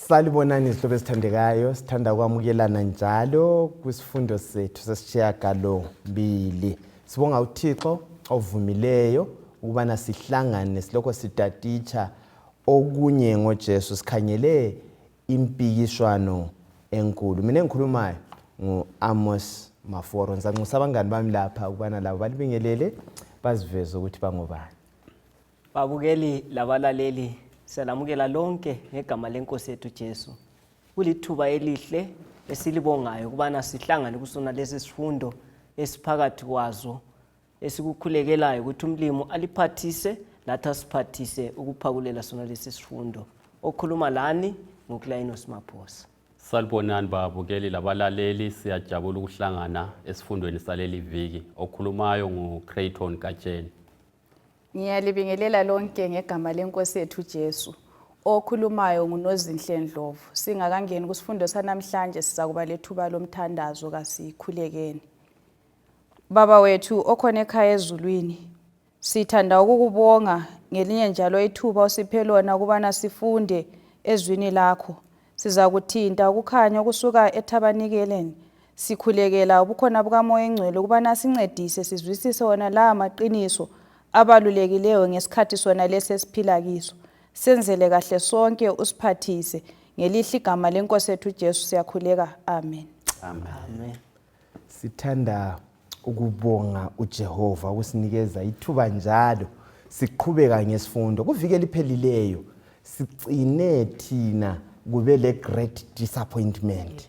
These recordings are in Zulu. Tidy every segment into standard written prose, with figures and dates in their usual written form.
Salibonani izihlobo ezithandekayo, sithanda ukwamukelana njalo kwisifundo sethu sesishiyagalombili. Sibonga uThixo ovumileyo ukubana sihlangane silokho sitatitsha okunye ngoJesu sikhangele impikiswano enkulu. Mina engikhulumayo ngu-Amos Maforo. Ngizanxusa abangani bami lapha ukubana labo balibingelele baziveze ukuthi bangobani. Babukeli labalaleli, siyalamukela lonke ngegama lenkosi yethu Jesu. Kulithuba elihle esilibongayo ukubana sihlangane kusona lesi sifundo esiphakathi kwazo esikukhulekelayo ukuthi umlimu aliphathise lathi asiphathise ukuphakulela sona lesi sifundo. Okhuluma lani nguClainos Maphosa. Salibonani babukeli labalaleli, siyajabula ukuhlangana esifundweni saleli viki. Okhulumayo nguCrayton Katsheni. Ngiyalibingelela lonke ngegama lenkosi yethu Jesu. Okhulumayo nguNozinhle Ndlovu. Singakangeni kusifundo sanamhlanje sizakuba lethuba lomthandazo kasikhulekeni. Baba wethu okhona ekhaya ezulwini, sithanda ukukubonga ngelinye njalo ithuba osiphe lona ukubana sifunde ezwini lakho. Sizakuthinta ukukhanya okusuka ethabanikeleni. Sikhulekela ubukhona bukaMoya Engcwele ukubana sincedise sizwisise wona la maqiniso abalulekileyo ngesikhathi sona lesi esiphila kiso. Senzele kahle sonke usiphathise. Ngelihle igama lenkosi yethu uJesu siyakhuleka. Amen. Amen. Amen. Sithanda ukubonga uJehova ukusinikeza ithuba njalo siqhubeka ngesifundo. Kuviki eliphelileyo sicine thina kube le great disappointment.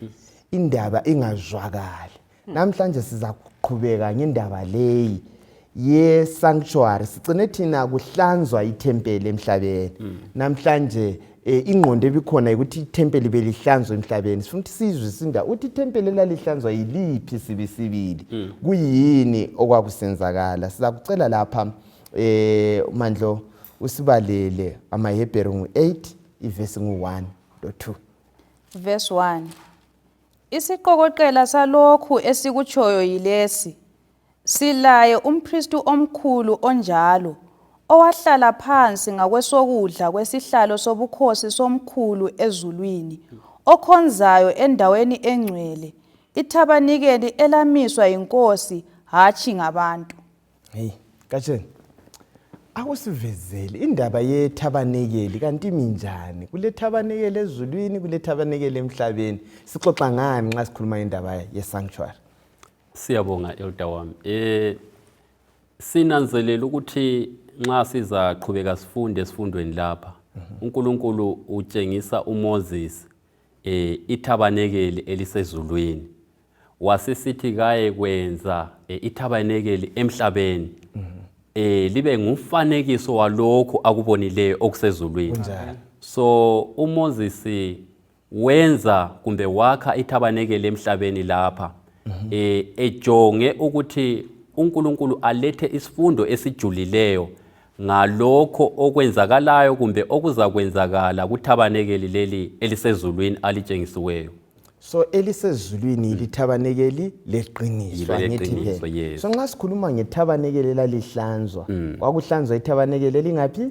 Indaba ingazwakali. Namhlanje sizakuqhubeka ngendaba leyi ye sanctuary. Sicine thina kuhlanzwa ithempeli emhlabeni. Namhlanje ingqondo ebikhona ukuthi ithempeli belihlanzwa emhlabeni. Sifuna ukuthi sizwe isinda ukuthi ithempeli elalihlanzwa yiliphi sibisibili. Kuyini okwakusenzakala? Sizakucela lapha Mandlo usibalele amaHebheru ngu-8 ivesi ngu-1 lo-2. Verse 1. Isiqokoqela salokhu esikutshoyo yilesi. Silaye umpristi omkhulu onjalo, owahlala phansi ngakwesokudla kwesihlalo sobukhosi somkhulu ezulwini, okhonzayo endaweni engcwele, ithabanikeli elamiswa yinkosi, hatshi ngabantu. Hey, Katsheni. Akusivezele indaba yethabanekeli kanti imi njani? Kule thabanekeli ezulwini, kule thabanekeli emhlabeni. Sixoxa ngani nxa sikhuluma indaba ye sanctuary? Siyabonga Elder wami. Sinanzelela ukuthi nxa sizaqhubeka sifunde esifundweni lapha, uNkulunkulu utshengisa uMoses ithabanekeli elisezulwini. Wasesithi kaye kwenza ithabanekeli emhlabeni. Libe ngumfanekiso walokhu akubonileyo okusezulwini. So uMoses wenza kumbe wakha ithabanekeli emhlabeni lapha ejonge ukuthi uNkulunkulu alethe isifundo esijulileyo ngalokho okwenzakalayo kumbe okuzakwenzakala kuthabanekeli leli elisezulwini alitshengisiweyo. So elisezulwini lithabanekeli leqiniso, angithi phela. Yes. So nxa sikhuluma ngethabanekeli elalihlanzwa, kwakuhlanzwa ithabanekeli elingaphi?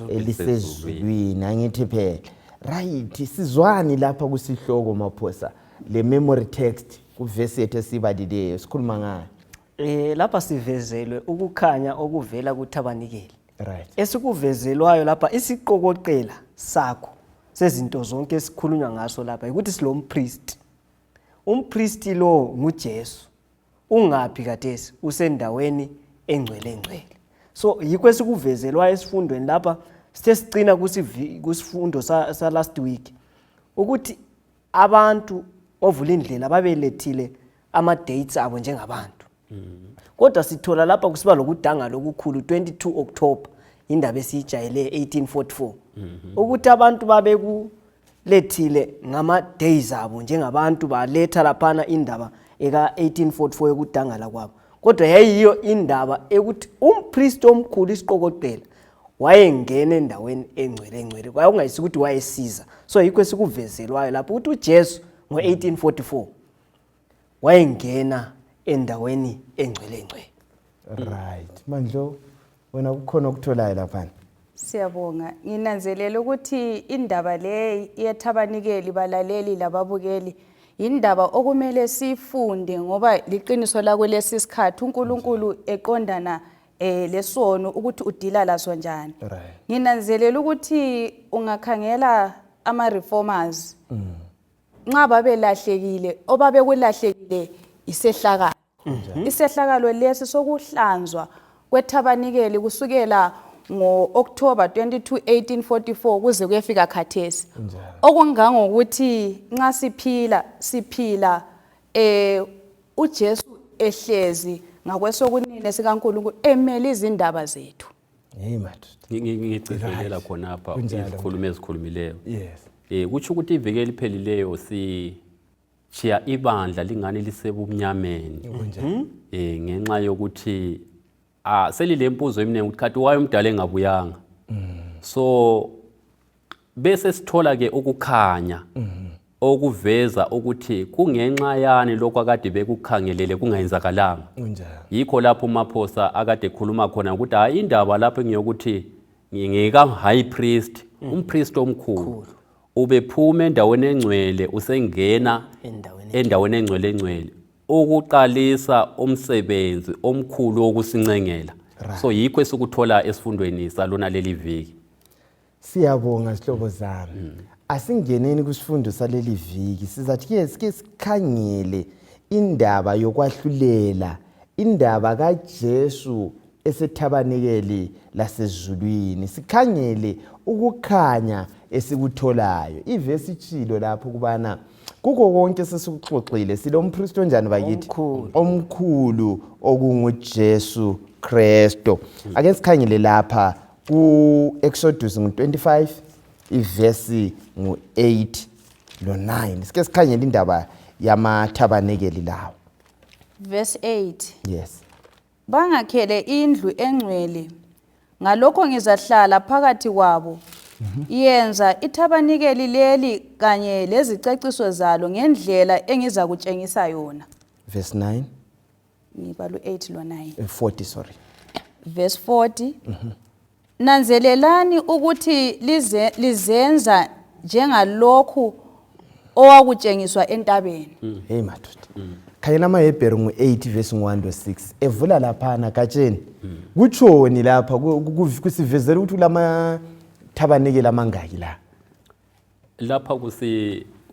Elisezulwini, angithi phela. Right, sizwani lapha kusihloko Maphosa le memory text kuvesi yethu esibalileyo sikhuluma ngayo. Lapha sivezelwe ukukhanya okuvela kuthabanikeli. Right. Esikuvezelwayo lapha isiqokoqela sakho sezinto zonke esikhulunywa ngaso lapha ukuthi silompriest. Umpriest lo nguJesu. Ungaphi khathesi? Usendaweni engcwele ngcwele. So yikho esikuvezelwayo esifundweni lapha sithe sicina kusifundo sa last week ukuthi abantu ovula indlela babelethile ama dates abo njengabantu. Kodwa sithola lapha kusiba lokudangala okukhulu 22 October indaba esiyijayele 1844 ukuthi abantu babekulethile ngama days abo njengabantu baletha laphana indaba eka 1844 yokudangala kwabo. Kodwa yayiyo indaba ekuthi umpriest omkhulu isiqokoqela wayengena endaweni engcwele engcwele, kwakungayisi ukuthi wayesiza. So yikho esikuvezelwayo lapho ukuthi uJesu ngo-1844 wayengena endaweni engcwele engcwele. Right. Mandlo, wena kukhona okutholayo laphana? Siyabonga. Nginanzelela ukuthi indaba le yethabanikeli balaleli lababukeli yindaba okumele siyifunde ngoba liqiniso lakulesi sikhathi uNkulunkulu eqondana lesono ukuthi udila laso njani. Nginanzelela ukuthi ungakhangela ama reformers nxa babelahlekile obabekulahlekile isehlakalo. Isehlakalo lesi sokuhlanzwa kwethabanikeli kusukela ngo-October 22 1844 kuze kuyefika khathesi. Okungangokuthi nxa siphila siphila uJesu ehlezi ngakwesokunene sikaNkulunkulu emele izindaba zethu. Hey madoda. Ngigcizelela khonapha izikhulumi ezikhulumileyo. Yes. Kutsho ukuthi iviki eliphelileyo si chiya ibandla lingani lisebumnyameni. Ngenxa yokuthi selilempuzo eminingi ukuthi khathi waye umdala engabuyanga. So bese sithola ke ukukhanya okuveza ukuthi kungenxa yani lokho akade bekukhangelele kungayenzakalanga. Yikho lapho uMaphosa akade ekhuluma khona ukuthi hayi indaba lapho ngiyokuthi ngika high priest, umpriest omkhulu ubephuma endaweni engcwele usengena endaweni engcwele engcwele ukuqalisa umsebenzi omkhulu wokusincengela. So yikho esikuthola esifundweni salona leli viki. Siyabonga zihlobo zami. Asingeneni kusifundo saleli viki. Sizathi ke sike sikhangele indaba yokwahlulela, indaba kaJesu esethabanikeli lasezulwini. Sikhangele ukukhanya esikutholayo. Ivesi itshilo lapho kubana kuko konke sesikuxoxile silompristi onjani bakithi? Omkhulu okunguJesu Kristu. Ake sikhangele lapha ku Exodus ngu-25 ivesi ngu-8 lo-9. Sike sikhangele indaba yamathabanekeli lawo. Verse 8. Yes. Bangakhele indlu engcwele, ngalokho ngizahlala phakathi kwabo. Yenza ithabanikeli leli kanye leziceciso zalo ngendlela engizakutshengisa yona. Verse 9. Ngibala u-8 lo-9. 40 sorry. Verse 40. Nanzelelani ukuthi lizenza njengalokhu owakutshengiswa entabeni. Hey madoda. Khangela amaHebheru ngu-8 verse ngu-1 lo-6 evula laphana gatsheni. Kutshoni lapha kusivezela ukuthi kulamathabanekeli amangaki la? Lapha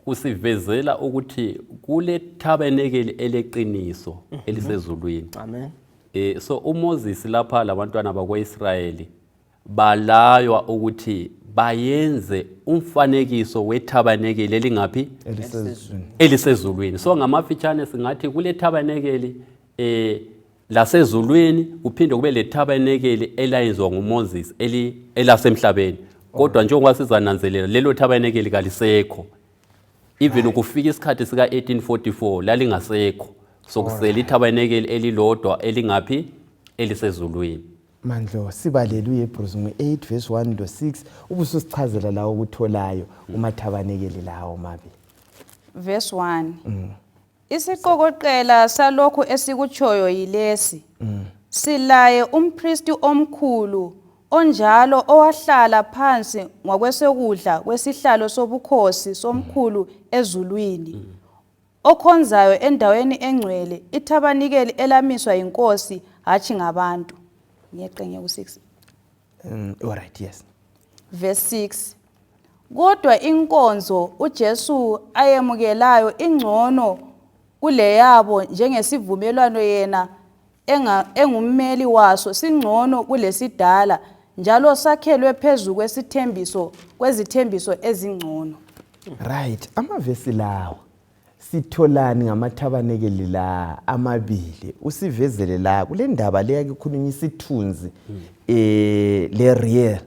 kusivezela ukuthi kule thabanekeli eleqiniso elisezulwini. Amen. So uMoses lapha labantwana bakwaIsrayeli balaywa ukuthi bayenze umfanekiso wethabanekeli elingaphi? Elisezulwini. Elisezulwini. So ngamafitshane singathi kule thabanekeli lasezulwini kuphinde kube le thabanekeli elayenziwa nguMoses elasemhlabeni. Kodwa njengoba sizananzelela lelo thabanekeli kalisekho. Even ukufika isikhathi sika 1844 lalingasekho. So kusele ithabanekeli elilodwa elingaphi? Elisezulwini. Mandlo sibalele uHebrews ngu-8 verse 1 lo-6 ubususichazela lawo okutholayo kumathabanekeli lawo mabi. Verse 1. Isiqokoqela salokhu esikutshoyo yilesi. Silaye umpristi omkhulu onjalo owahlala phansi ngokwesekudla kwesihlalo sobukhosi somkhulu ezulwini. Okhonzayo endaweni engcwele ithabanikeli elamiswa yinkosi hatshi ngabantu. Ngiyeqe ngiye ku-6. All right, yes. Verse 6. Kodwa inkonzo uJesu ayemukelayo ingcono kuleyabo njengesivumelwano yena engummeli waso singcono kulesidala njalo sakhelwe phezu kwesithembiso kwezithembiso ezingcono. Right, amavesi lawo sitholani ngamathabanekeli la amabili usivezele la kule ndaba le yake khulunywa isithunzi le real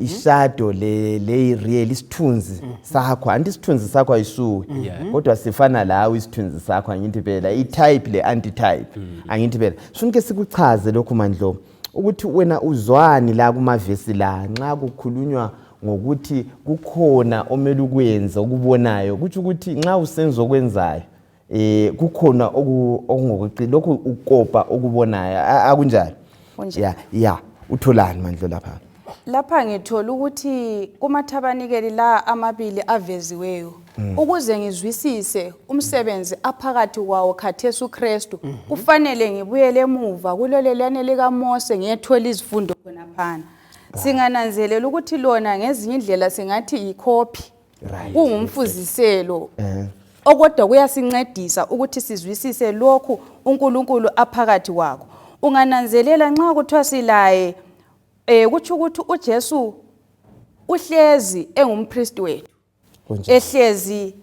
ishadow le real isithunzi sakho anti isithunzi sakho ayisuwe kodwa sifana lawe isithunzi sakho angithi phela i type le anti type angithi phela sonke sikuchaze lokhu Mandlo ukuthi wena uzwani la kumavesi la nxa kukhulunywa ngokuthi kukhona omele ukwenza okubonayo kuthi ukuthi nxa usenza okwenzayo kukhona okungokuqina lokhu ukopa okubonayo akunjalo? Kunjalo. Ya utholani Mandlo lapha? Lapha ngithola ukuthi kumathabanikeli la amabili aveziweyo ukuze ngizwisise umsebenzi aphakathi kwawo khathesi uKristu kufanele ngibuyele emuva kulolelane likaMose ngiyethola izifundo khonaphana. Singananzelela ukuthi lona ngezinye indlela singathi yikhophi kungumfuziselo okodwa kuyasincedisa ukuthi sizwisise lokhu uNkulunkulu aphakathi kwakho. Ungananzelela nxa kuthiwa silaye kutsho ukuthi uJesu uhlezi engumpristi wethu, ehlezi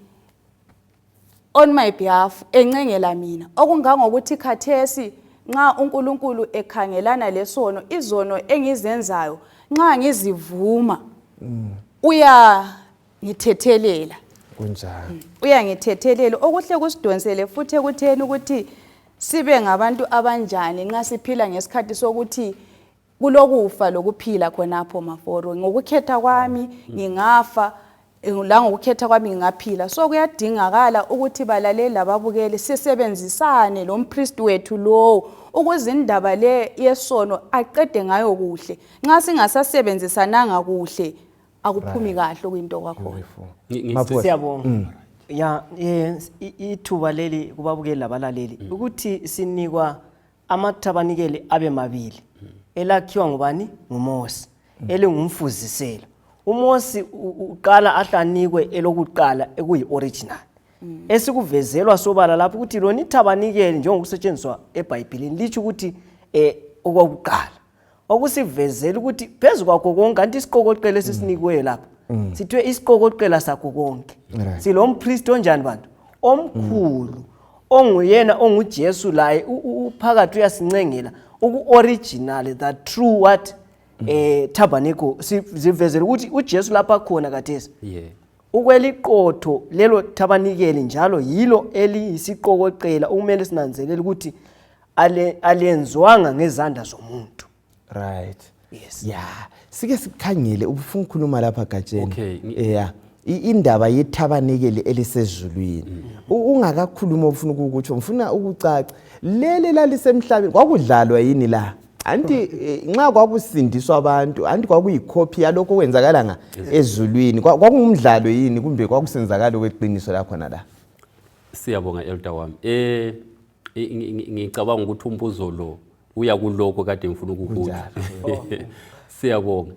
on my behalf, encengela mina, okungangokuthi khathesi nxa uNkulunkulu ekhangelana lesono, izono engizenzayo nxa ngizivuma uyangithethelela. Kunjalo. Uyangithethelela. Okuhle kusidonsele futhi ekutheni ukuthi sibe ngabantu abanjani nxa siphila ngesikhathi sokuthi kulokufa lokuphila khonapho Maforo. Ngokukhetha kwami ngingafa, la ngokukhetha kwami ngingaphila. So kuyadingakala ukuthi balaleli lababukeli sisebenzisane lo mpristi wethu lowo ukuze indaba le yesono aqede ngayo kuhle. Nxa singasasebenzisananga kuhle akuphumi kahle okuyinto kwakhona. Siyabonga. Ya, ithuba leli kubabukeli labalaleli ukuthi sinikwa amathabanikeli abe mabili, elakhiwa ngubani? NguMose, elingumfuziselo. UMose uqala ahlanikwe elokuqala ekuyi-original, esikuvezelwa sobala lapho ukuthi lona ithabanikeli njengokusetshenziswa eBhayibhilini litsho ukuthi okwakuqala, okusivezela ukuthi phezu kwakho konke, anti isiqokoqela esisinikiweyo lapha sithiwe isiqokoqela sakho konke. Silo mpristi onjani bantu? Omkhulu, onguyena onguJesu, laye uphakathi uyasincengela uku-original, the true what tabernacle. Sivezela ukuthi uJesu lapha khona khathesi ukweliqotho lelo thabanikeli, njalo yilo eliyisiqokoqela okumele sinanzelele ukuthi alenziwanga ngezandla zomuntu. Yes. Ya, sike sikhangele ubufuna ukukhuluma lapha Gatsheni. Okay, Yeah. Indaba yethabanikeli elisezulwini. Ungakakhuluma ufuna ukukutsho, ngifuna ukucaca. Leli lalisemhlabeni kwakudlalwa yini la? Anti nxa kwakusindiswa abantu, anti kwakuyikhophi yalokho okwenzakala nga ezulwini. Kwakungumdlalo yini kumbe kwakusenzakala okweqiniso la khona la? Siyabonga elder wami. Ngicabanga ukuthi umbuzo lo uya kulokho kade ngifuna ukukutsho. Siyabonga.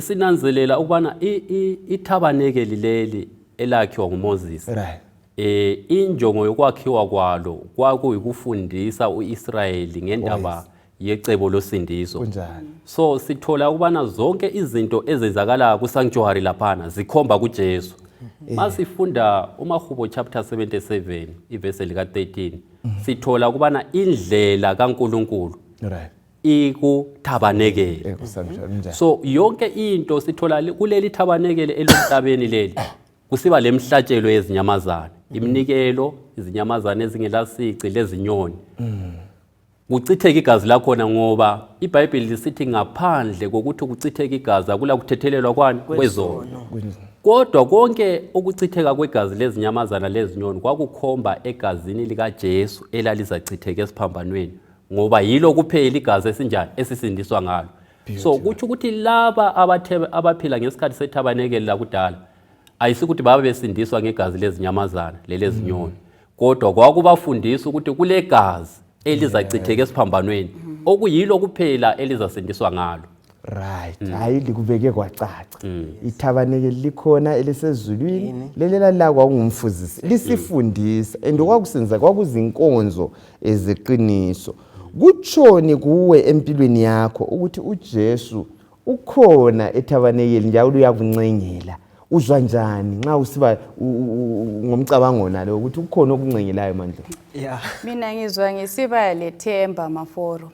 Sinanzelela ukubana ithabanekeli leli elakhiwa nguMoses. Injongo yokwakhiwa kwalo kwakuyikufundisa uIsrayeli ngendaba yecebo losindiso. So sithola ukubana zonke izinto ezenzakala ku sanctuary laphana zikhomba kuJesu. Masifunda uMahubo chapter 77 ivese lika 13 sithola ukubana indlela kaNkuluNkulu ikuthabanekele. So yonke into sithola kuleli thabanekele elomhlabeni leli kusiba lemhlatshelo yezinyamazana, iminikelo, izinyamazana ezingelasici lezinyoni. Kuchitheka igazi lakhona ngoba iBhayibheli lisithi ngaphandle kokuthi kuchitheke igazi akula kuthethelelwa kwani kwezono. Kodwa konke ukuchitheka kwegazi lezinyamazana lezinyoni kwakukhomba egazini likaJesu elalizachitheka esiphambanweni, ngoba yilo kuphela igazi esinjani esisindiswa ngalo. So kutsho ukuthi laba abaphila ngesikhathi sethabanekeli lakudala ayisikuthi babe besindiswa ngegazi lezinyamazana lelezinyoni, kodwa kwakubafundisa ukuthi kulegazi elizachitheka esiphambanweni okuyilo kuphela elizasindiswa ngalo. Right. Hayi, likubeke kwacaca. Ithabanekeli likhona elisezulwini, lelela la kwakungumfuzisi lisifundisa, and okwakusenza kwakuzinkonzo ezeqiniso. Kutshoni kuwe empilweni yakho ukuthi uJesu ukhona ethabanekeli njalo uyakuncengela? Uzwa njani nxa usiba ngomcabango nalo ukuthi ukhona okuncengelayo mandla? Mina ngizwa ngisiba lethemba Maforo.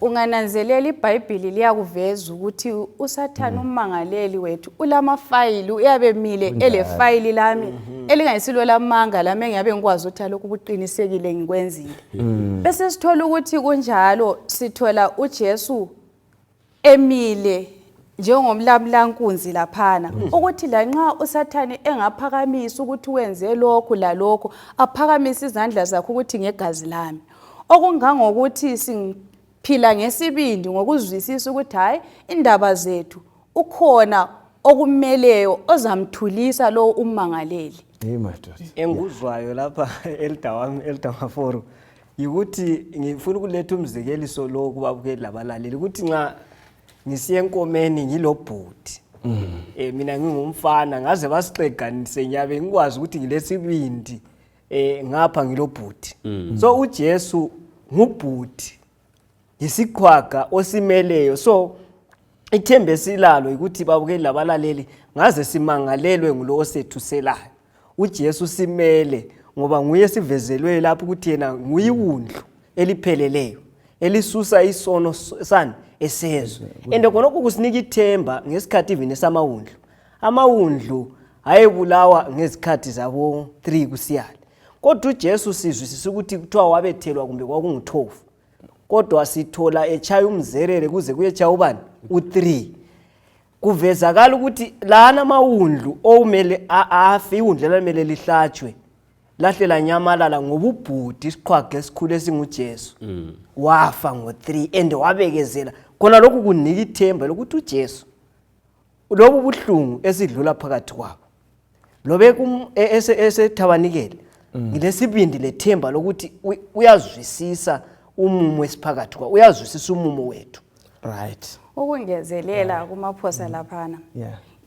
Ungananzelela iBhayibhili liyakuveza ukuthi uSathane ummangaleli wethu ulamafayili, uyabemile elefayili lami elingayisilo lamanga lami engiyabe ngikwazi ukuthi alokhu kuqinisekile ngikwenzile. Bese sithola ukuthi kunjalo, sithola uJesu emile njengomlamlankunzi laphana, ukuthi lanxa uSathane engaphakamisa ukuthi wenze lokhu lalokhu, aphakamise izandla zakhe ukuthi ngegazi lami, okungangokuthi siphila ngesibindi ngokuzwisisa ukuthi hayi, indaba zethu Ukhona okumeleyo ozamthulisa lo ummangaleli. Hey madoda. Engikuzwayo lapha elder wami, Elder Maforo, yikuthi ngifuna ukuletha umzekeliso lo kubabukeli labalaleli ukuthi nxa ngisiya enkomeni ngilobhuti, mina ngingumfana, ngaze basixeganise, ngiyabe ngikwazi ukuthi ngilesibindi, ngapha ngilobhuti. So uJesu ngubhuti, yisiqhwaga osimeleyo. So ithemba esilalo ukuthi, babukeli labalaleli, ngaze simangalelwe ngulo osethuselayo, uJesu simele, ngoba nguye sivezelwe lapho ukuthi yena nguyiwundlu elipheleleyo elisusa isono sani esezwe. And khonokho kusinika ithemba ngesikhathi even esamawundlu. Amawundlu ayebulawa ngezikhathi zabo 3 kusiyale, kodwa uJesu sizwisisa ukuthi kuthiwa wabethelwa kumbe kwakungu-12, kodwa sithola echaya umzerere kuze kuyetshaya ubani? U-3. Kuvezakala ukuthi lana amawundlu okumele afe, iwundlu elamele lihlatshwe lahle lanyamalala ngobubhudi, isiqhwaga esikhulu esinguJesu wafa ngo-3 and wabekezela khona. Lokhu kunika ithemba lokuthi uJesu lobu buhlungu esidlula phakathi kwabo lobe esethabanikele, ngilesibindi lethemba lokuthi uyazwisisa umumo esiphakathi kwawo, uyazwisisa umumo wethu. Ukungezelela kumaphosa laphana,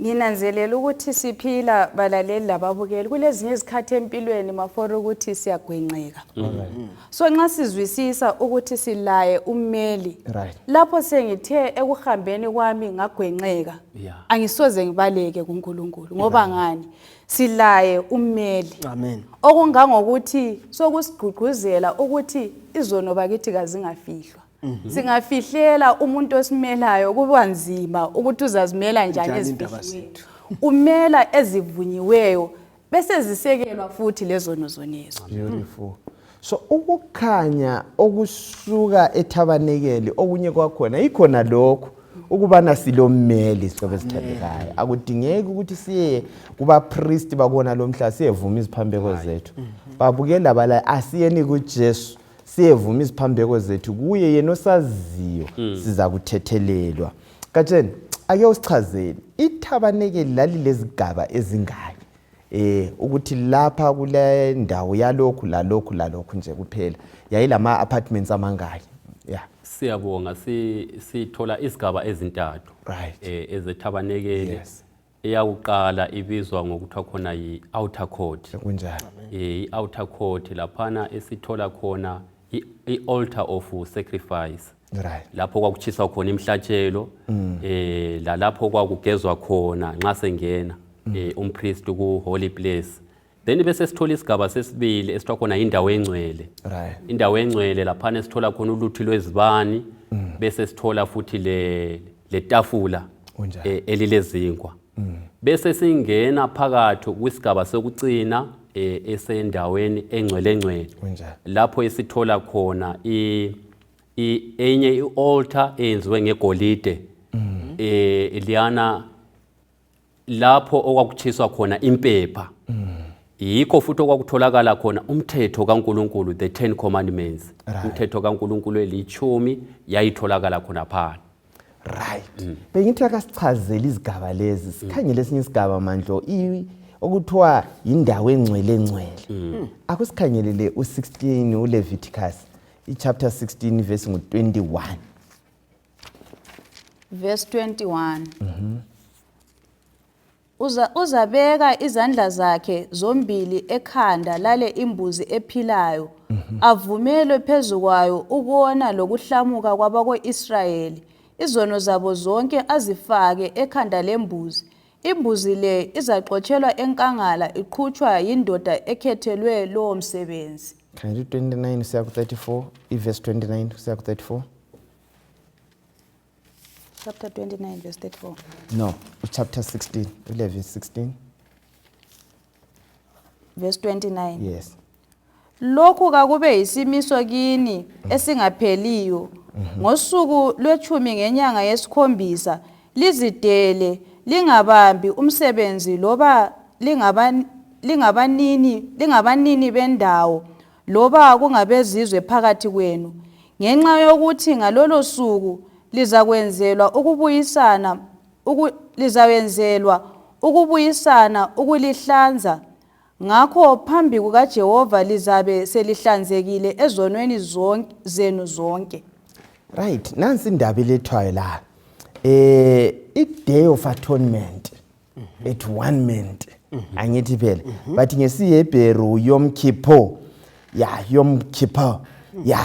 nginanzelela ukuthi siphila, balaleli lababukeli, kulezinye izikhathi empilweni, Maforo, ukuthi siyagwenxeka. So nxa sizwisisa ukuthi silaye ummeli, lapho sengithe ekuhambeni kwami ngagwenxeka, angisoze ngibaleke kuNkulunkulu. Ngoba ngani? Silaye ummeli. Amen. Okungangokuthi sokusigqugquzela ukuthi izono bakithi kazingafihlwa. Singafihlela umuntu osimelayo, kuba nzima ukuthi uzazimela njani Njani indaba ezifihliweyo. Umela ezivunyiweyo bese zisekelwa futhi lezono zonezo. Beautiful. So ukukhanya okusuka ethabanekeli, okunye kwakhona ikhona lokho ukubana silommeli, sihlobo esithandekayo. Akudingeki ukuthi siye kubapristi bakona lo mhla siyevuma iziphambeko zethu. Babukela bala, asiyeni kuJesu siyevuma iziphambeko zethu kuye, yena osaziyo, siza kuthethelelwa. Gatsheni, ake usichazele, ithabanekeli lalilezigaba ezingaki, ukuthi lapha kule ndawo yalokhu lalokhu lalokhu nje kuphela, yayilama apartments amangaki? Yeah. Siyabonga. Sithola izigaba ezintathu ezethabanekele. Eyakuqala ibizwa ngokuthiwa khona yi-outer court. I-outer court laphana esithola khona i-altar of sacrifice, lapho kwakutshiswa khona imhlatshelo, lalapho kwakugezwa khona nxa sengena umpriest ku holy place. Then bese sithola isigaba sesibili esithiwa khona indawo engcwele. Indawo engcwele laphana esithola khona uluthi lwezibani, bese sithola futhi le tafula elilezinkwa. Bese singena phakathi kwisigaba sokucina, esendaweni engcwele engcwele, lapho esithola khona enye i-altar eyenziwe ngegolide, liyana lapho okwakutshiswa khona impepha. Yikho futhi okwakutholakala khona umthetho kaNkuluNkulu, the 10 Commandments. Umthetho kaNkuluNkulu elithumi yayitholakala khona phana. Right, bengithi akasichazele izigaba lezi, sikhangele esinye isigaba mandlo, okuthiwa yindawo engcwele engcwele. Akusikhangelele u-16 uLeviticus, i-chapter 16 verse ngu-21. Verse 21. Uzabeka izandla zakhe zombili ekhanda lale imbuzi ephilayo, avumelwe phezu kwayo ukona lokuhlamuka kwabako-Israyeli, izono zabo zonke azifake ekhanda lembuzi. Imbuzi le izaxotshelwa enkangala iqhutshwa yindoda ekhethelwe lowo msebenzi. Khangela u-29 kusiya ku-34, i-verse 29 kusiya ku-34. Chapter 29 verse 34. No, chapter 16, 11 16. Verse 29. Yes. Lokhu kakube yisimiso kini esingapheliyo. Ngosuku lwethumi ngenyanga yesikhombisa lizidele, lingabambi umsebenzi, loba lingabanini bendawo loba kungabezizwe phakathi kwenu, ngenxa yokuthi ngalolo suku lizakwenzelwa ukubuyisana. Lizawenzelwa ukubuyisana ukulihlanza ngakho phambi kukaJehova lizabe selihlanzekile ezonweni zonke zenu zonke. Right, nansi indaba elethwayo la. I-Day of Atonement at one ment angithi phela, but ngesiHebheru Yom Kippur, ya, Yom Kippur, ya,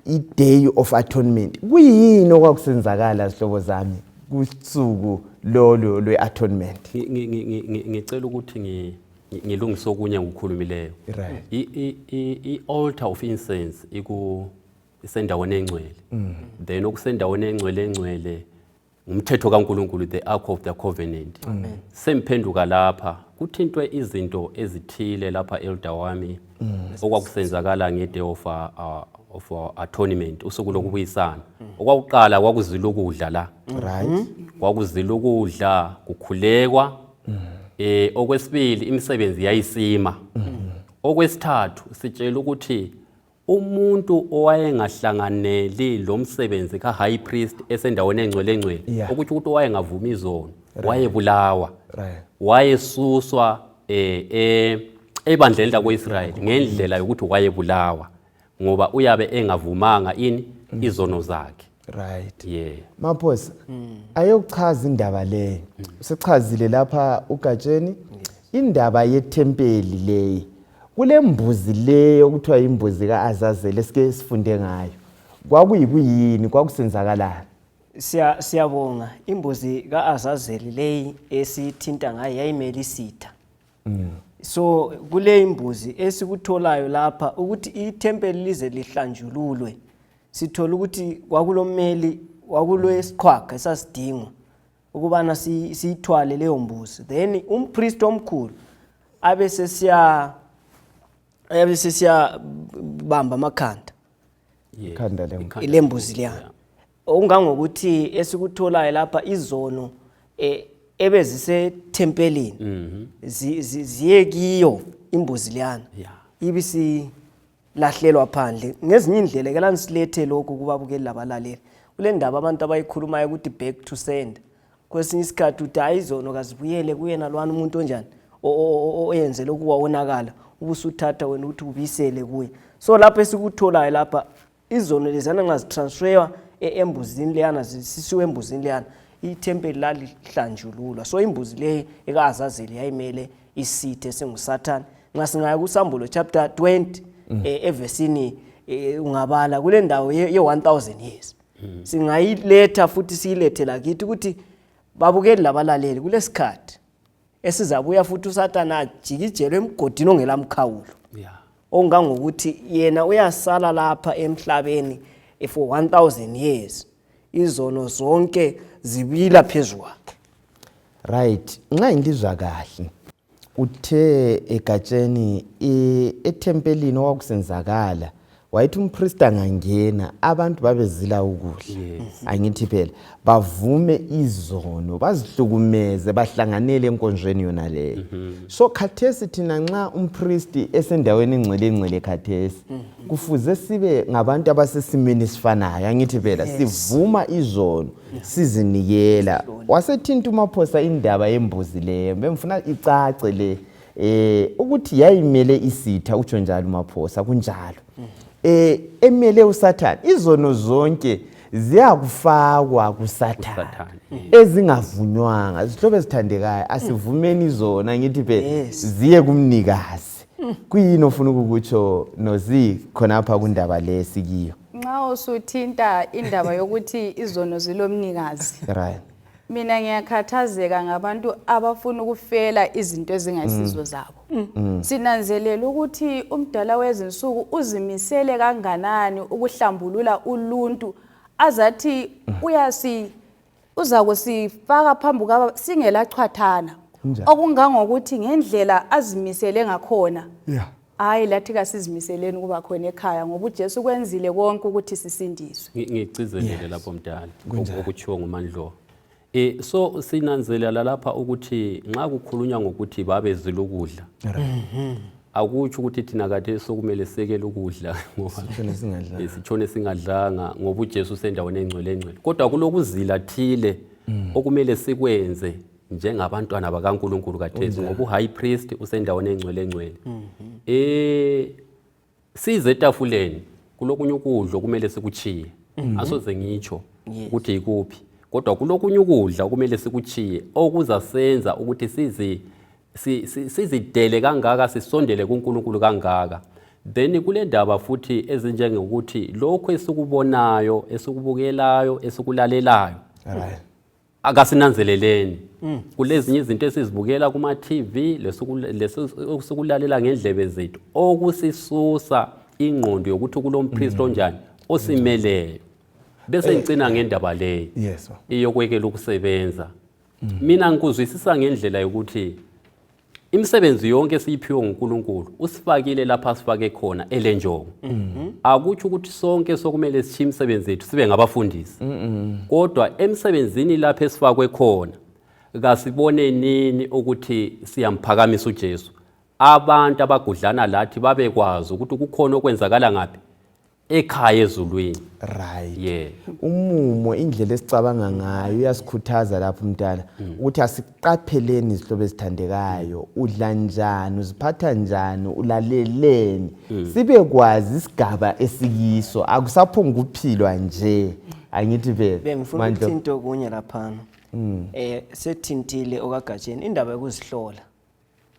i-Day of Atonement. Kuyini okwakusenzakala, zihlobo zami, kusuku lolu lwe-atonement? Ngicela ukuthi ngilungise okunye ngikukhulumileyo. I-altar of incense iku isendaweni engcwele. Then okusendaweni engcwele engcwele ngumthetho kaNkulunkulu, the Ark of the Covenant. Semphenduka lapha kuthintwe izinto ezithile lapha, elder wami, okwakusenzakala nge-Day of Atonement, usuku lokubuyisana. Okwakuqala kwakuzila ukudla la. Kwakuzila ukudla, kukhulekwa. Okwesibili, imisebenzi yayisima. Okwesithathu, sitshela ukuthi umuntu owayengahlanganeli lo msebenzi ka-high priest esendaweni engcwele engcwele, okutsho ukuthi owayengavumi izono, wayebulawa. Wayesuswa ebandleni lako-Israyeli ngendlela yokuthi wayebulawa ngoba uyabe engavumanga ini izono zakhe. Yeah. Maphosa, ayokuchaza indaba leyo. Usechazile lapha uGatsheni indaba yethempeli leyi. Kule mbuzi leyo okuthiwa imbuzi kaAzazeli esike sifunde ngayo. Kwakuyikuyini, kwakusenzakalani? Siyabonga. Imbuzi kaAzazeli leyi esithinta ngayo yayimele isitha. So kule imbuzi esikutholayo lapha ukuthi ithempeli lize lihlanjululwe, sithola ukuthi kwakulomeli, kwakulesiqhwaga esasidingwa ukubana siyithwale leyo mbuzi, then umpriest omkhulu abe sesiya bamba amakhanda Ikhanda Ikhanda lembuzi liyana, okungangokuthi esikutholayo lapha izono ebezisethempelini ziye kiyo imbuzi liyana, ibisilahlelwa phandle. Ngezinye indlela ke lani silethe lokhu kubabukeli labalaleli, kule ndaba abantu abayikhulumayo ukuthi back to sender. Kwesinye isikhathi uthi hayi, izono kazibuyele kuyena lwana umuntu onjani oyenze lokhu wawonakala, ubusuthatha wena ukuthi ubisele kuye. So lapho esikutholayo lapha, izono leziyana nxa zitransferwa embuzini leyana, zisisiwe embuzini leyana, ithempeli lalihlanjululwa. So imbuzi leyi eka-Azazeli yayimele isitha esinguSathane. Nxa singaya kuSambulo chapter 20, evesini ungabala kule ndawo ye-1000 years, singayiletha futhi siyilethe lakithi ukuthi babukeli labalaleli, kulesikhathi esizabuya futhi uSathane ajikijelwe emgodini ongelamkhawulo, ongangokuthi yena uyasala lapha emhlabeni for 1000 years, izono zonke zibila phezu kwakhe. Right, nxa ngilizwa kahle, uthe egatsheni ethempelini okwakusenzakala, wayethi umpristi angangena abantu babezila ukudla. Angithi phela bavume izono, bazihlukumeze, bahlanganele enkonzweni yona leyo. So khathesi thina nxa umpristi esendaweni engcwele engcwele khathesi, kufuze sibe ngabantu abasesimeni esifanayo, angithi phela sivuma izono, sizinikela. Wasethinta uMaphosa indaba yembuzi leyo, bengifuna icace le ukuthi yayimele isitha. Utsho njalo uMaphosa, kunjalo, emele uSathane. Izono zonke ziyakufakwa kuSathane kuSathane, ezingavunywanga. Zihlobo ezithandekayo, asivumeni izona, ngithi phela ziye kumnikazi. Kuyini ofuna ukukutsho, Nozi, khonapha kundaba le sikiyo? Nxa usuthinta indaba yokuthi izono zilomnikazi, mina ngiyakhathazeka ngabantu abafuna ukufela izinto ezingayisizo zabo. Sinanzelela ukuthi umdala wezinsuku uzimisele kanganani ukuhlambulula uluntu, azathi uyasi uza kusifaka phambi kukababa singelachwathana, Kunjalo. okungangokuthi ngendlela azimisele ngakhona, hayi, lathi kasizimiseleni ukuba khona ekhaya, ngoba uJesu kwenzile konke ukuthi sisindiswe. Ngigcizelele lapho mdala okutshiwo nguMandlo. So sinanzelela lapha ukuthi nxa kukhulunywa ngokuthi babezila ukudla, akutsho ukuthi thina kade sokumele sekele ukudla ngoba Sitshone singadlanga. Sitshone singadlanga ngoba uJesu usendaweni engcwele engcwele, kodwa kulokuzila thile. Okumele sikwenze njengabantwana bakaNkulunkulu kathesi, ngoba uhigh priest usendaweni engcwele engcwele. Size etafuleni, kulokunye ukudla okumele sikuchiye. Asoze ngitsho ukuthi yikuphi, kodwa kulokunye ukudla okumele sikuchiye okuzasenza ukuthi sizidele kangaka, sisondele kuNkulunkulu kangaka. Then kule ndaba futhi ezinjengokuthi lokhu esikubonayo, esikubukelayo, esikulalelayo, akasinanzeleleni. Kulezinye izinto esizibukela kuma-TV, lesikulalela ngendlebe zethu, okusisusa ingqondo yokuthi kulo mpriest onjani osimeleyo. Bese ngicina ngendaba leyi iyokwekela ukusebenza. Mina ngikuzwisisa ngendlela yokuthi imisebenzi yonke esiyiphiwe nguNkulunkulu usifakile lapha asifake khona elenjongo. Akutsho ukuthi sonke sokumele sishiye imisebenzi yethu sibe ngabafundisi, kodwa emsebenzini lapha esifakwe khona kasibone nini ukuthi siyamphakamisa uJesu. Abantu abagudlana lathi babekwazi ukuthi kukhona okwenzakala ngaphi ekhaya ezulwini. Right. Umumo, indlela esicabanga ngayo uyasikhuthaza lapho mntana, ukuthi asiqapheleni izihlobo ezithandekayo. Udla njani, uziphatha njani, ulaleleni, sibe kwazi isigaba esikiso. Akusaphonga ukuphilwa nje, angithi phela. Bengifuna Mandlo. ukuthi into kunye laphana sethintile okagatsheni indaba yokuzihlola,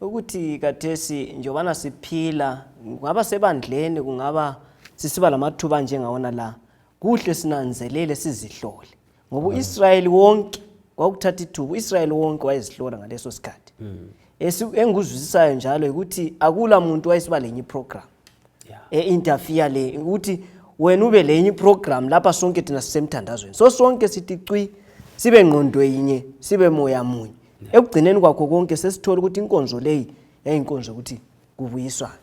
ukuthi kathesi njobana siphila, kungaba sebandleni, kungaba sisiba lamathuba njengawona la, kuhle sinanzelele sizihlole, ngoba uIsrayeli wonke kwakuthatha ithuba, uIsrayeli wonke wayezihlola ngaleso sikhathi. Engikuzwisisayo njalo ukuthi akula muntu wayesiba lenye iprogram e-interfere le, ukuthi wena ube lenye iprogram lapha, sonke thina sisemthandazweni, so sonke sithi cwi, sibe ngqondo yinye, sibe moya munye. Ekugcineni kwakho konke sesithola ukuthi inkonzo leyi yayinkonzo yokuthi kubuyiswana.